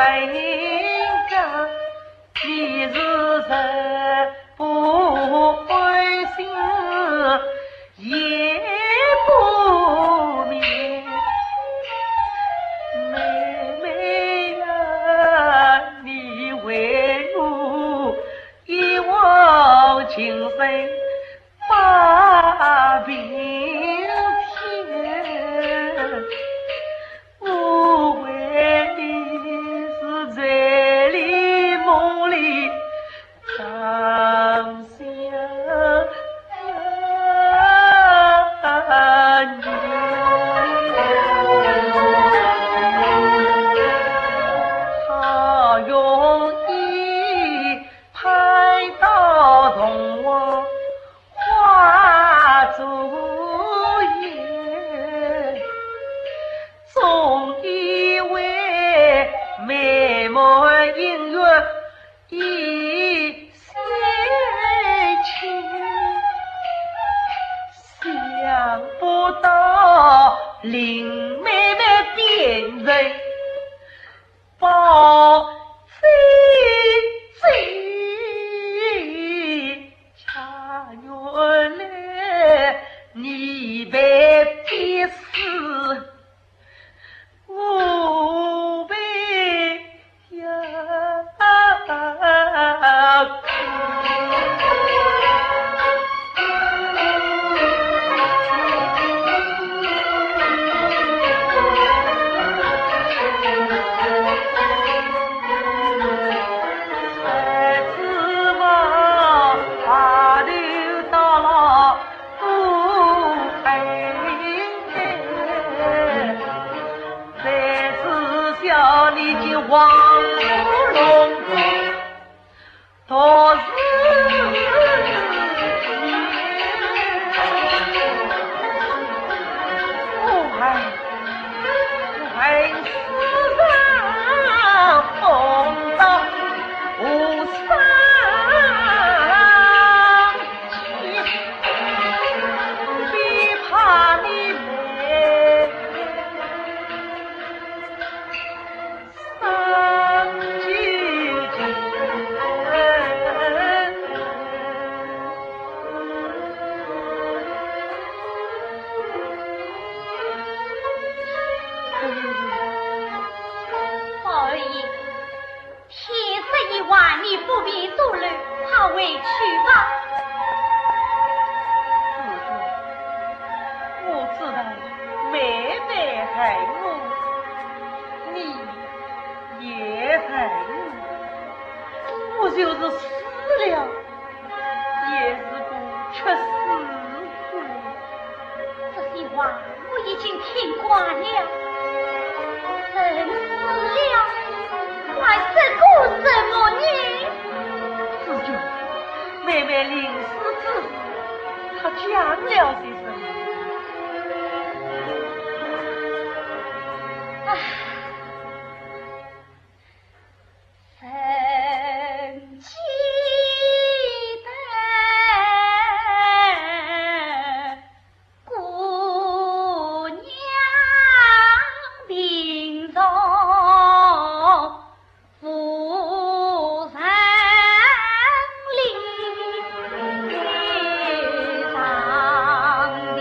哎呀，你是人不安心，夜不眠。妹妹呀，你为我一往情深把平添。 我为你是醉里梦里常想念。好容易盼到童话 花烛夜，总以为美满姻缘一线牵，想不到林妹妹变成 宝姐姐，家园里你被逼死，我被压 宝二爷，天色已晚，你不便多留，快回去吧。紫鹃，我知道妹妹恨我，你 也恨我，我就是死了，也是个屈死鬼。这些话我已经听惯了，人死了，还说个什么呢？紫鹃，妹妹临死之时，她讲了些什么？唉。 曾记得姑娘病重，夫人临床前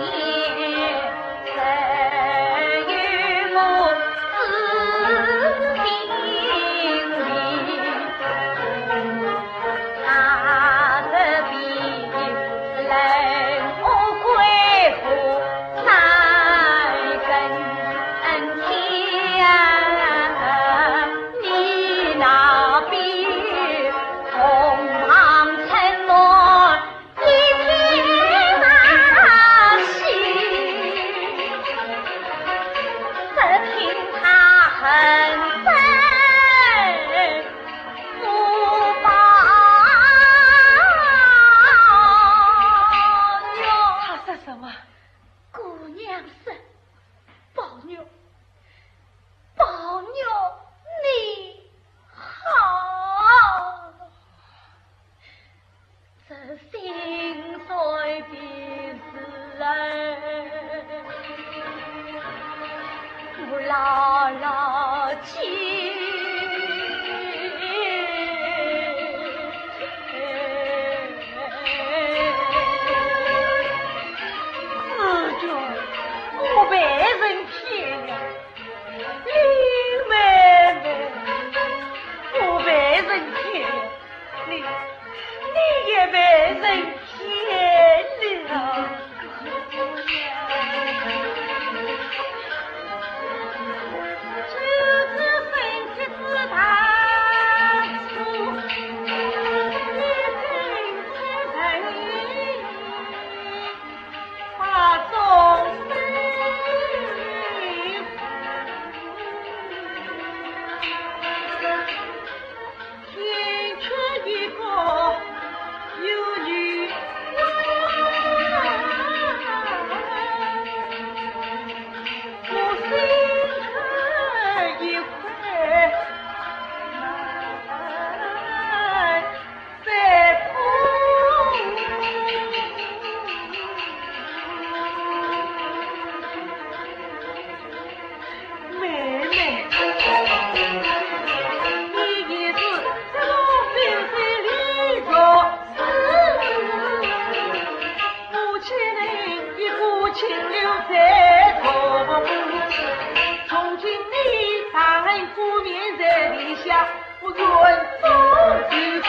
一听那喜，只听他哼声不保哟。他说什么？姑娘说，宝玉，宝玉，你好。 这心酸的事儿，我牢牢记一股清流在头，从今你大恩不免在地下，我愿做举杯。